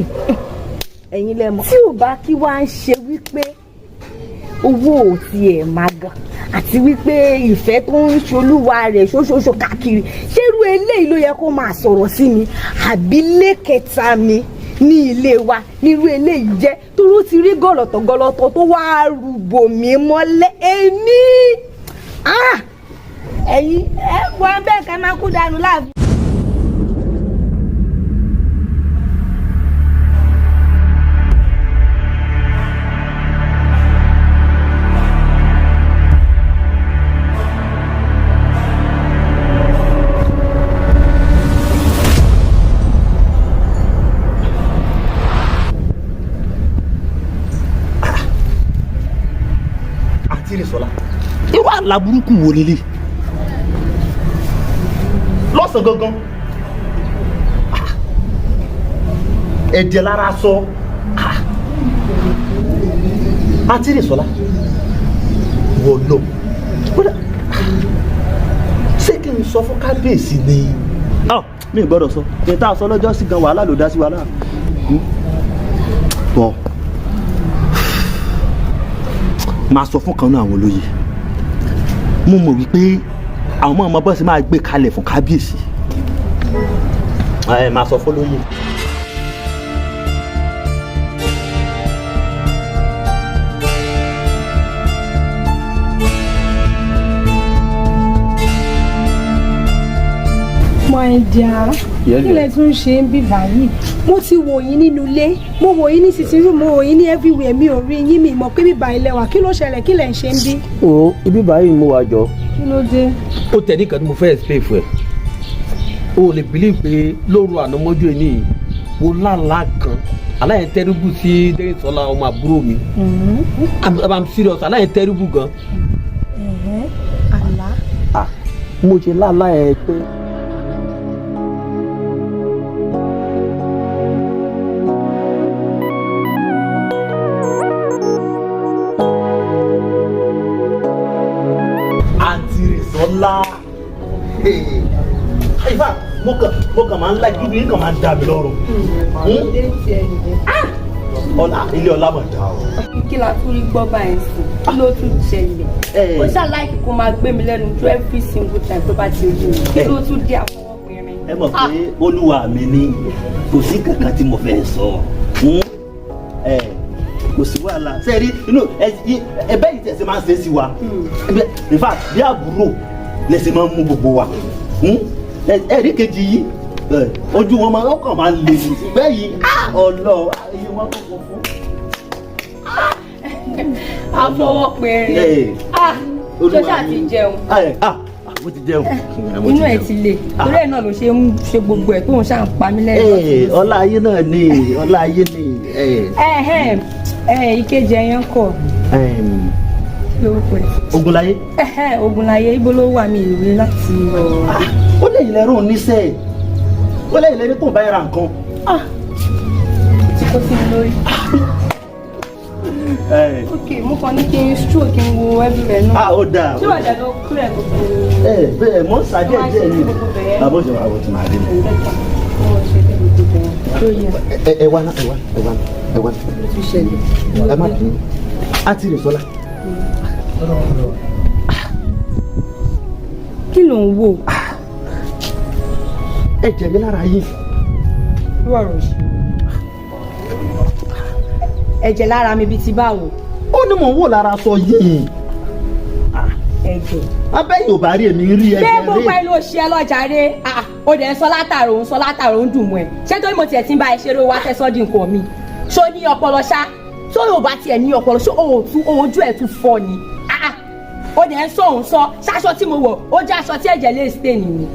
ẹ̀yin lẹ mọ̀. Tí ò bá kí wá ń ṣe wípé owó ò tiẹ̀ máa gan, àti wípé ìfẹ́ tó ń ṣolúwa rẹ̀ ṣoṣooṣo káàkiri, ṣérú eléyìí ló yẹ kó máa sọ̀rọ̀ sí mi? Àbí lẹ́kẹta mi ní ilé wa nírú eléyìí jẹ́, toró ti rí gọ̀lọ̀tọ̀ gọ̀lọ̀tọ̀ tó wáá rúbò mí mọ́lẹ̀ èmi. Ẹ̀yin ẹ wọ́n bẹ́ẹ̀ ká máa kú dànù láàfin. Àǹtí Rìsọ́lá, irú àlá burúkú wo lélẹ̀ lọ́sàn gangan? Ẹ̀jẹ̀ lára sọ. Àǹtí Rìnsọ́lá, wọ́n lọ ṣé kí n sọ fún kábíyèsí ni? Mi ò gbọ́dọ̀ sọ ní tá a sọ lọ́jọ́ sí gan, wàhálà ló dá sí wàhálà bọ̀. Máa sọ fún kan náà àwọn olóyè. Mo mọ̀ wípé àwọn ọmọ bọ́sì máa gbé kalẹ̀ fún kábíyèsí. Ẹ máa sọ fún olóyè. My dear, kí lẹ tún ṣe ń bí báyìí? Mo ti wò yín nínú ilé, mo wò yín ní sitting room, mo wò yín ní everywhere, mi ò rí yín. Mi mọ̀ pé bíbá ilẹ̀ wà. Kí ló ṣẹlẹ̀? Kí lẹ̀ ń ṣe ń bí? O ibi báyìí mo wà jọ. Kí ló dé? Ó tẹ̀ ní kan tí mo fẹ́ explain fún ẹ. O lè believe pé lóru àná mọ́jú ẹ níyì, mo lálàá kan, aláyẹn tẹ́rùbù sí Dérìsọ́lá, ọmọ àbúrò mi. I'm serious, aláyẹn tẹ́rùbù gan. Àlá? Ah, mo ṣe lálàá ẹ pé. Àǹtí Rìnsọ́lá, in fact, mo kàn máa ń láì dúdú yín kàn máa ń dà mí lọ́rùn. Ọlá ilé ọlá mọ̀ dá o. Kí la tún rí gbọ́ báyìí sí? Kí ló tún ṣẹlẹ̀? Ó ṣàláìkì kó máa gbé mi lẹ́nu ju every single time tó bá ti rí mi. Kí ló tún dé, àfọwọ́pinrin? Ẹ mọ̀ pé olúwa mi ni, kò sí kankan tí mo fẹ́ sọ. Kò sí wàhálà sẹ́ẹ̀rí inú ẹ bẹ́ẹ̀ yìí tẹ̀sí máa ń ṣe sí wa. In fact, bí àbúrò lẹ́sìn máa ń mú gbogbo wa. Ẹ̀rí kejì yìí, ojú wọn máa ọkàn máa ń lè ní bẹ́ẹ̀ yìí ọlọ́ iye wọn kò kún fún. Àfọwọ́pinrin, tó ṣáà ti jẹun? Mo ti jẹun. Inú ẹ ti le, torí ẹ náà ló ṣe ń ṣe gbogbo ẹ tóun ṣáà ń pa mí lẹ́yìn. Ọlá ayé náà ni, ọlá ayé ni. Ìkejì ẹyán kọ lórúkọ ẹ? Ogunláyé. Ogunláyé, ibo ló wà? Mí ìwé láti. Ó lè lẹ́rù oníṣẹ́, ó lè lẹ́rù tó ń bá yàrá nǹkan. Ti kó sí mi lórí. Ok, mo kàn ní kí n stroke, kí n wo everywhere náà. Ah, ó dáa. Ṣé wàá dà lọ clear gbogbo? Ẹ bẹ́ẹ̀, mo ń sa díẹ̀ díẹ̀ ni àbọ̀ ṣe àwọn tí màá dé mi. Ẹ wá náà, ẹ wá, ẹ wá, ẹ wá. Ẹ má bínú, àǹtí Rìnsọ́lá. Kí ló ń wò? Ẹ jẹ mi lára yín. Ọ̀rọ̀ ṣe ẹ̀jẹ̀ lára mi bíi ti báwo? Ó ní mò ń wò lára aṣọ yìí. Ẹ̀jẹ̀. Abẹ́ yóò bá rí èmi rí ẹ̀jẹ̀ rí. Ṣé gbogbo ẹ ló ṣe ẹ lọ́jà rẹ? Ó dẹ̀ ń sọ látàrò, ń sọ látàrò, ń dùn mọ́ ẹ. Ṣé torí mo tiẹ̀ ti ń bá ẹ ṣeré, wá fẹ́ sọ́ di nǹkan mi? Ṣó ní ọpọlọ ṣá? Tó yóò bá tiẹ̀ ní ọpọlọ, ṣó òòtú ojú ẹ̀ tún fọ́ ni? Ó dẹ̀ ń sọ, òun sọ ṣaṣọ tí mo wọ̀, ó jẹ́ aṣọ tí ẹ̀jẹ̀ lè stain ni.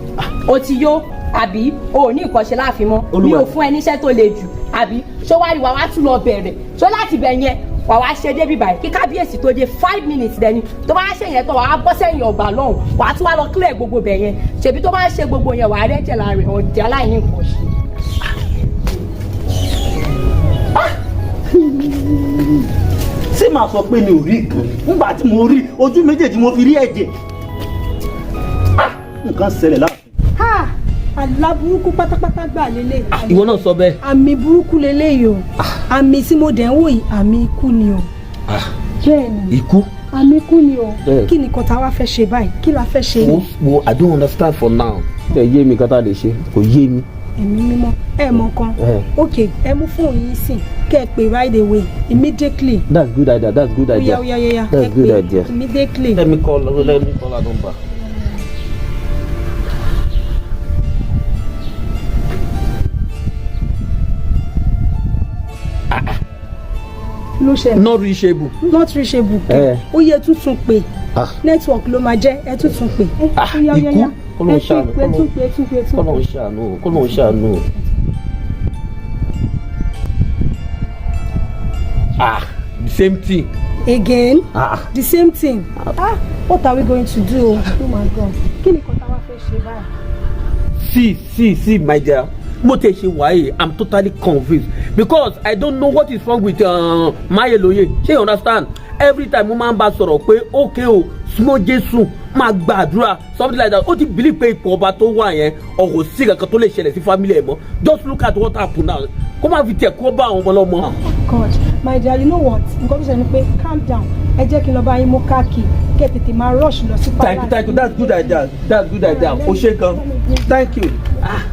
O ti yó àbí? O ò ní nǹkan ṣe láàfin mọ́? Mi ò fún ẹ níṣẹ́ tó le jù àbí? Ṣó wá rí wa wá tún lọ bẹ̀rẹ̀ ṣó láti bẹ̀ yẹn wà wá ṣe débi báyìí kí kábíyèsí tó dé, 5 minutes dẹni tó bá ṣe yẹn tó wà á bọ́ sẹ́yìn ọgbà lọ́hùn, wà á tún wá lọ clear gbogbo bẹ̀ yẹn. Ṣèbí tó bá ń ṣe gbogbo yẹn, wà á rẹ́jẹ̀ lára rẹ̀. Ọ̀dẹ̀ aláìní nǹkan ṣe. Ṣé màá sọ pé mi ò rí nǹkan nígbà tí mo rí ojú méjèèjì, mo fi rí ẹ̀jẹ̀? Nǹkan ṣẹlẹ̀ láàfin. Àlá burúkú pátápátá gbà lélẹ̀. Ìwọ náà sọ bẹ́ẹ̀. Àmì burúkú lélẹ́yìí o. Àmì tí mo dẹ̀ ń wò yìí, àmì ikú ni o. Bẹ́ẹ̀ni. Ikú. Àmì ikú ni o. Kí ni nǹkan tá a wá fẹ́ ṣe báyìí? Kí la fẹ́ ṣe? Wo wo, I don't understand for now. Ẹ yé mi, kátà lè ṣe kò yé mi. Ẹ̀mí mímọ́, ẹ mọ nǹkan. Ok, ẹ mú fóònù yín sìn kẹ́ ẹ pè right away, immediately. That's good idea, that's good idea. Oya oya oya. That's good idea. Immediately. Let me call her number. Ló ṣẹlẹ̀? Not reachable. Not reachable. Ó yẹ tuntun pé network ló máa jẹ́. Ẹ tuntun pé. Ikú, kọ́lọ́n ṣàánú, kọ́lọ́n ṣàánú, kọ́lọ́n ṣàánú. Ah, the same thing. Again? Ah, the same thing. Ah, what are we going to do? Oh my God, kí ni kọ́ta wá fẹ́ ṣe báyìí? See, see, see, my dear. Mo tẹ̀ ṣe wáyé, I'm totally confused because I don't know what is wrong with Mayeloye. Ṣé you understand? Every time mo máa ń bá sọ̀rọ̀ pé okay o, súnmọ́ Jésù, máa gbàdúrà, something like that. Ó ti believe pé ipò ọba tó wà yẹn, ọ̀rọ̀ sí kankan tó lè ṣẹlẹ̀ sí family ẹ̀ mọ́. Just look at what happen now. Kó má fi tiẹ̀ kó bá àwọn ọmọ ọlọ́mọ. God, my dear, you know what? Nǹkan tó ṣe ni pé calm down. Ẹ jẹ́ kí n lọ bá yín mú káàkiri kẹ́ tètè máa rush lọ sí. Thank you, thank you. That's good idea, that's good idea. O ṣe gan, thank you. Ah.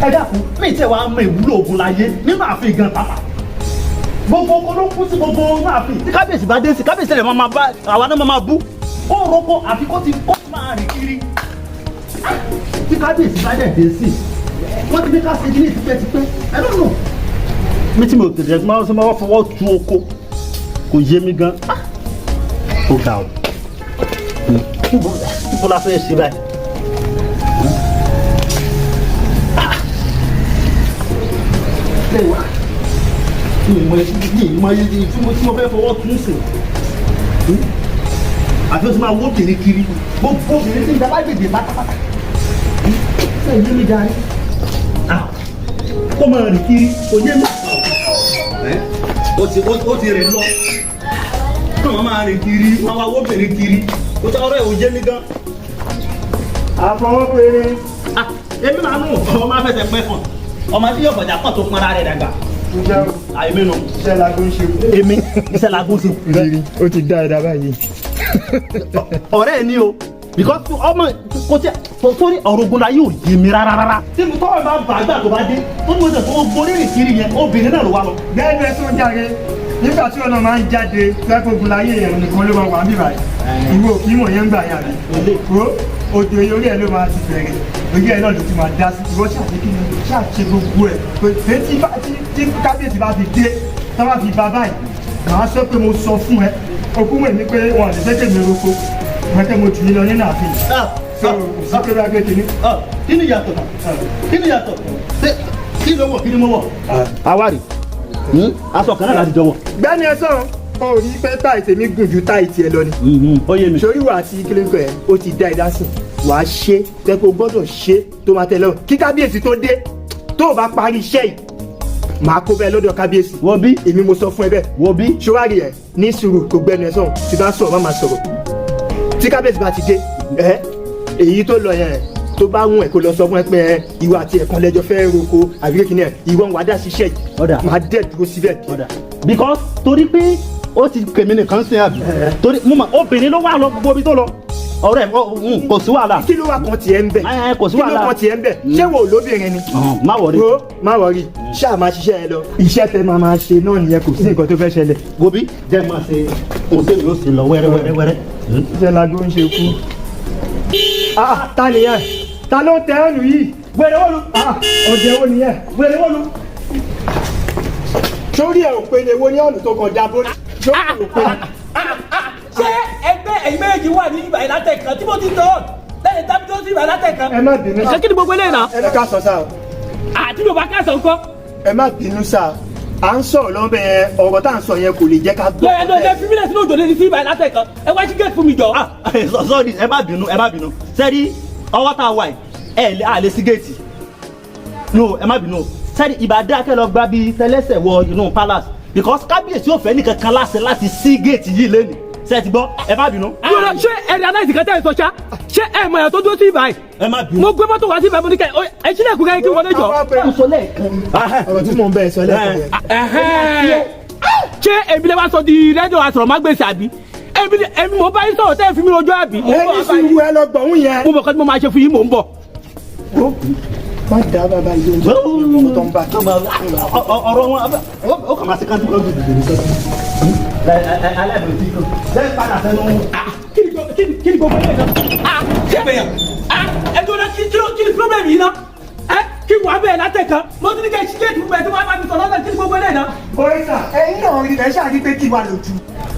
Ẹ dákun, mi tẹ wàá mọ ìwúlò ogun láyé nínú ààfin gan pàápàá. Gbogbo oko ló kú sí gbogbo inú ààfin. Tí kábíyèsí bá dé sí, kábíyèsí rẹ̀ máa bá àwa náà máa bú ó roko, àfi kó ti kó máa rìn kiri. Tí kábíyèsí bá dẹ̀ dé sí, wọ́n ti ní ká ṣe ní tipẹ́tipẹ́. I don't know. Mi tí mi ò tètè máa ń máa fọwọ́ tu oko, kò yé mi gan. Ó ga o, níbo la fẹ́ ṣe báyìí? Mi mọ iye tí mo fẹ́ fọwọ́ tún sí, àfi ó ti máa wó obìnrin kiri, gbogbo obìnrin tí ń dábàá gbèdé pátápátá. Ṣé ìyé mi darí kó máa rìn kiri, kò yé mi. Ó ti rìn lọ, kí wọ́n máa rìn kiri, wọ́n wá wó obìnrin kiri, ó ti ọ̀rọ̀ ẹ̀ ò yé mi gan. Àfọwọ́pẹ̀rẹ̀. Èmi máa nù ọmọ máa fẹsẹ̀ pẹ́ fún ọmọ tí yóò fọjà pọ̀ tó pọnra rẹ̀ dàgbà. Àìmí nu. Iṣẹ́ lagun ṣe. Èmi iṣẹ́ lagun ṣe. Rírí, ó ti dá ẹ̀dá báyìí. Ọ̀rẹ́ ẹ̀ ní o, because ọmọ kò tí sórí ọ̀rọ̀ ogun la yóò yé mi rárá rárá. Tí mo tọ́wọ́ bá bá àgbà tó bá dé, ó ní mo sọ fún gbórí rìn kiri yẹn, obìnrin náà ló wá lọ. Bẹ́ẹ̀ni, ẹ tún jáde nígbà tí ọ̀nà máa ń jáde lẹ́kọ̀ọ́gun láyé yẹn nìkan ló máa wà níbà yìí. Ìwé òkì mọ̀ yẹn ń gbà yàn mí. Wo odò orí ẹ̀ ló máa ti bẹ̀rẹ̀, orí ẹ̀ náà ló ti máa dá sí. Ìwọ ṣàṣe kí ni ṣàṣe gbogbo ẹ̀ pé tí kábíyèsí bá fi dé, tá bá fi bá báyìí, màá sọ pé mo sọ fún ẹ okú mọ̀ ní pé wọn lè fẹ́ kèmí roko mẹ́tẹ́ mo jù yín lọ nínú ààfin. So kò sí pé bá gbé kínní. Kí ni ìyàtọ̀? Kí ni ìyàtọ̀? Kí ló wọ̀, kí ni mo wọ̀? Awari aṣọ kan náà láti jọ wọ̀. Gbẹ́ni ẹ sọ̀rọ̀, o rí pé táì tèmi gùn ju táì tiẹ̀ lọ ni. Ó yé mi. Sórí wà àti kílódé ẹ, ó ti dá ẹ dá sí, wàá ṣe tẹ́ kó gbọ́dọ̀ ṣe tó máa tẹ̀ lọ́rùn kí kábíyèsí tó dé. Tó o bá parí iṣẹ́ yìí, màá kó bẹ́ẹ̀ lọ́dọ̀ kábíyèsí. Wo bí. Èmi mo sọ fún ẹ bẹ́ẹ̀. Wo bí. Ṣọwárì ẹ ní sùúrù, kò gbẹnu ẹ sọ̀rọ̀, tí bá sọ̀rọ̀ má máa sọ̀rọ̀. Tí kábíyèsí bá ti dé ẹ, èyí tó lọ yẹn, tó bá wùn ẹ kó lọ sọ fún ẹ pé ẹ ìwọ àti ẹ̀kan lẹ́jọ́ fẹ́ roko àbí kékeré ẹ, ìwọ ń wá dá ṣiṣẹ́ yìí, màá dẹ̀ dúró síbẹ̀. Because torí pé ó ti kèmí nìkan sí àbí, torí mo mọ obìnrin ló wà lọ gbogbo ibi tó lọ, ọ̀rẹ́ kò sí wàhálà. Kí ló wà kan tiẹ̀ ń bẹ̀? Kò sí wàhálà. Kí ló kan tiẹ̀ ń bẹ̀? Ṣé wo lóbìnrin ni? Má wọrí. Wo má wọrí, ṣáà máa ṣiṣẹ́ ẹ lọ. Iṣẹ́ tẹ máa máa ṣe náà nìyẹn, kò sí nǹkan tó fẹ́ ṣẹlẹ̀. Gobi jẹ́ máa ṣe òṣèlú yóò ṣe lọ wẹ́rẹ́ wẹ́rẹ́. Iṣẹ́ lago ń ṣe kú. Ta nìyẹn? Ta ló ń tẹ ẹ́nu yìí? Wẹ́rẹ́ wọ́n lu. Ọ̀dẹ̀ wo nìyẹn? Wẹ́rẹ́ wọ́n lu. Sórí ẹ̀ ò pé ni, wo ní ọ̀nà tó kàn jábọ́? Sórí ẹ̀ ò pé ni. Ṣé ẹgbẹ́ ẹ̀yin méjì wà ní ìgbà ìlàtẹ̀ kan tí mo ti tọ́ lẹ́yìn tábí tó ti ìgbà ìlàtẹ̀ kan? Ẹ má bínú. Ṣé kí ni gbogbo eléyìí náà? Ẹ ká sọ sáà. Àti yorùbá ká sọ nǹkan. Ẹ má bínú sáà, à ń sọ̀rọ̀ lọ́bẹ̀ yẹn, ọ̀rọ̀ tá à ń sọ yẹn kò lè jẹ́ ká gbọ́. Lọ́yẹ̀ lọ́yẹ̀, fi mílẹ̀ sínú òjò lé ní sí ìgbà ìlàtẹ̀ kan, ẹ wá sí gate fún mi jọ. Sorry, ẹ má bínú, ẹ má bínú. Sẹ́rí ọwọ́ tá a wà ẹ̀ ẹ̀ lè sí géètì. No, ẹ má bínú. Sẹ́rí ìbàdí akẹ́ lọ gba bíi tẹ́lẹ́sẹ̀ wọ inú palace, because kábíyèsí ò fẹ́ nìkan kan láṣẹ láti sí géètì yìí lẹ́nu. Ṣé ti gbọ́? Ẹ má bínú. Yọ̀rọ̀, ṣé ẹ rí aláìsí kan tẹ́ ẹ sọ ṣá? Ṣé ẹ mọ̀ ẹ̀ tó dúró sí ibà yìí? Ẹ má bínú. Mo gbé mọ́tò wá sí ibà, mo ní kẹ́ ẹ sílẹ̀ kúkẹ́ kí wọlé jọ. Mo sọ lẹ́ẹ̀kan. Ọ̀rọ̀ tí mò ń bẹ sọ lẹ́ẹ̀kan yẹn. Ṣé èmi lè wá sọ di rédíò asọ̀rọ̀mágbèsì àbí? Èmi mo bá yín sọ̀rọ̀ tẹ́ ẹ fi mi rojọ́ àbí? Ẹ ní sùúrù, ẹ lọ gbọ̀hún yẹn. Mo mọ̀ kọ́ tí mo máa ṣe fún yín, mò ń bọ̀. Má dá bàbá yìí lóhùn tó ń bá. Ọ̀rọ̀ wọn ó kàn máa ṣe kájú kájú. Kí ni gbogbo ẹ̀ náà? Ṣé bẹ̀yàn? Ẹ tó náà, kí ni problem yìí náà? Kí wàá bẹ̀rẹ̀ látẹ̀ kan, mo ti ní kẹ́ ṣí géètì fún ẹ tí wàá bá mi sọ̀rọ̀ náà, kí ni gbogbo ẹ̀ náà? Bọ́ìsà, ẹ̀yin náà rí ẹ ṣáà rí pé kí wàá lójú.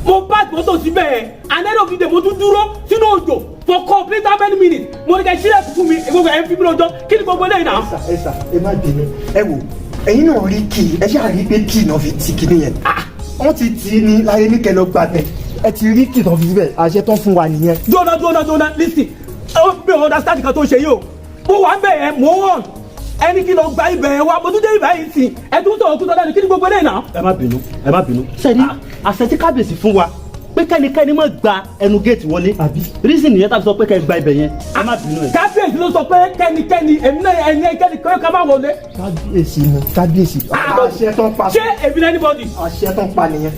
Mo park mọ́tò síbẹ̀ yẹn, and end of the day mo tún dúró sínú òjò for complete how many minutes. Mo ní kẹ́ sílẹ̀ fún mi, gbogbo ẹ̀ ń fi mí lọ́jọ́. Kí ni gbogbo eléyìí náà? Ẹ sà, ẹ má bínú. Ẹ wò, ẹ̀yin náà rí kì í, ẹ ṣáà rí pé kì í náà fi ti kinní yẹn. Wọ́n ti tì í ní láyé ní kẹlẹ́ gbà bẹ́ẹ̀. Ẹ ti rí kì í tán fi síbẹ̀, àṣẹ tán fún wa nìyẹn. Dúnà, dúnà, dúnà, listen, ó bí o understand nǹkan tó ń ṣe yìí o. Mo wà ń bẹ̀ yẹn, mò ń hàn ẹni kí lọ gba ibẹ̀ yẹn wá. Mo tún dé ibẹ̀ yìí sí, ẹ tún sọ̀rọ̀ kú sọ́dọ̀. Kí ni gbogbo eléyìí náà? Ẹ má bínú, ẹ má bínú. Sẹ́ni àṣẹ tí kábíyèsí fún wa pé kẹ́nikẹ́ni má gba ẹnu géètì wọlé, reason nìyẹn tàbí sọ pé kẹ́ ẹ gba ibẹ̀ yẹn. Ẹ má bínú ẹ. Kábíyèsí ló sọ pé kẹ́nikẹ́ni, èmi náà, ẹni kẹ́ni ká má wọlé? Kábíyèsí ni, kábíyèsí. Àṣẹ tán pa. Ṣé èmi náà anybody? Àṣẹ tán pa nìyẹn.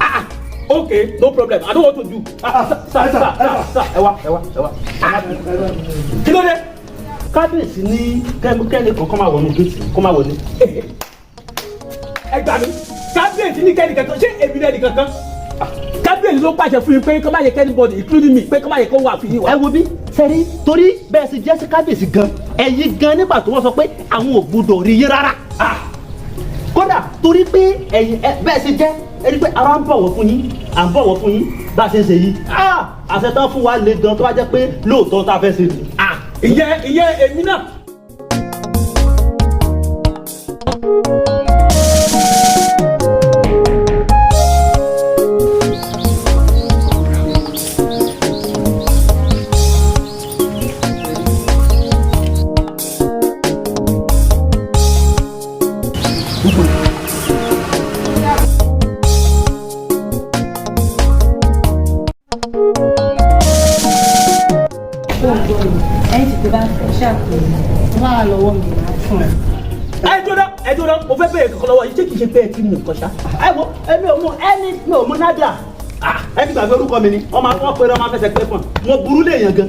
Ah, okay, no problem, I don't want to do. Ah, sir, sir, sir, sir, ẹ wá, ẹ wá, ẹ wá. Kí ló dé? Kábíyèsí ní kẹ́nikẹ́ni kan máa wọnú géètì, kó má wọlé. Ẹ gbà mí, kábíyèsí ní kẹ́ni kankan, ṣé èmi náà ní kankan? Kábíyèsí ló pàṣẹ fún mi pé kó má yẹ k'anybody, including me, pé kó má yẹ kó wà fún yín wá. Ẹ wo bí sẹ́rí, torí bẹ́ẹ̀ sì jẹ́ sí kábíyèsí gan, ẹ̀yin gan nígbà tó wọ́n sọ pé àwọn ò gbọdọ̀ rí yín rárá. Kódà torí pé ẹ̀yin bẹ́ẹ̀ sì jẹ́ ẹni pé ara ń bọ̀wọ̀ fún yín, à ń bọ̀wọ̀ fún yín bá a ṣe ń ṣe yìí. Àṣẹ tán fún wa le gan, tó bá jẹ́ pé lóòótọ́ tá a fẹ́ ṣe nì. Ìyẹn èmi náà. Ẹni tí tó bá fẹ́ ṣàpè tó bá wà lọ́wọ́ mi, máa fún ẹ. Ẹ jóná, ẹ jóná, mo fẹ́ bẹ̀rẹ̀ kankan lọ́wọ́ yìí. Ṣé kìí ṣe pé ẹ ti mú nǹkan ṣá? Ẹ wo, èmi ò mú ẹni, mi ò mú nádà. Ẹ ti gbàgbé orúkọ mi ni. Ọmọ afọ pé ọmọ afẹsẹ̀ pé fún mo burú léèyàn gan,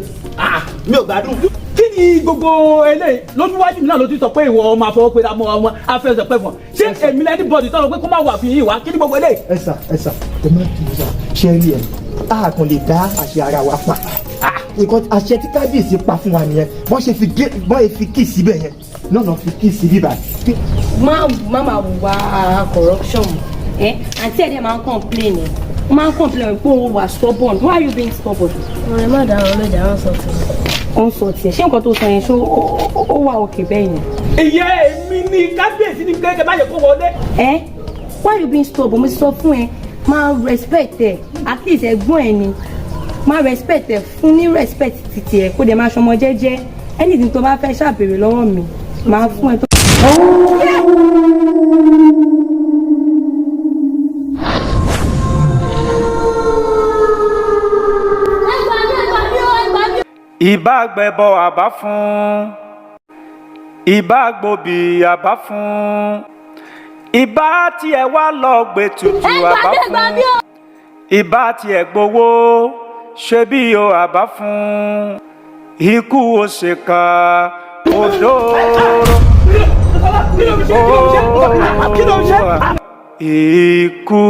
mi ò gbádùn. Kí ni gbogbo eléyìí? Lójúwájú mi náà ló ti sọ pé ìwọ ọmọ afọwọ́ pé ọmọ ọmọ afẹsẹ̀ pé fún ọ. Ṣé èmi lẹ́ni bọ̀dì tọ́lọ pé kó má wà fi yín wá? Kí ni gbogbo eléyìí? Ẹ sà, ẹ sà, ẹ má bínú sà. Ṣe rí ẹ, a kàn lè dá àṣẹ ara wa pa. Nǹkan àṣẹ tí kábíyèsí pa fún wa nìyẹn. Bọ́n ṣe fi gé, bọ́n ṣe fi kí síbẹ̀ yẹn náà náà fi kí sí bíbá. Má má máa wùwà corruption ẹ. Àǹtí ẹ̀ dẹ̀ máa ń complain ẹ̀, ó máa ń complain pé òun wà stubborn. Why are you being stubborn? Ọ̀rẹ́, má dáhùn ọlọ́jà, wọn sọ tiẹ̀. Ó ń sọ tiẹ̀. Ṣé nǹkan tó sọ yẹn, ṣó ó wà òkè bẹ́ẹ̀ yẹn? Ìyẹn èmi ni kábíyèsí ní kẹ́kẹ́ má yẹ kó wọlé. Ẹ, why you being stubborn? Mo ti sọ fún ẹ, máa respect ẹ. At least ẹ̀gbọ́n ẹ ni, máa respect ẹ, fún ní respect títí ẹ, kó dẹ̀ máa ṣọmọ jẹ́jẹ́. Anything tó bá fẹ́ ṣàbèrè lọ́wọ́ mi, máa fún ẹ tó. Ìbá gbẹbọ àbá fún, ìbá gbòbí àbá fún, ìbá tiẹ̀ wá lọ gbé tutù àbá fún, ìbá tiẹ̀ gbowó ṣe bí o àbá fún, ikú òṣèkà òdòrò. Ikú.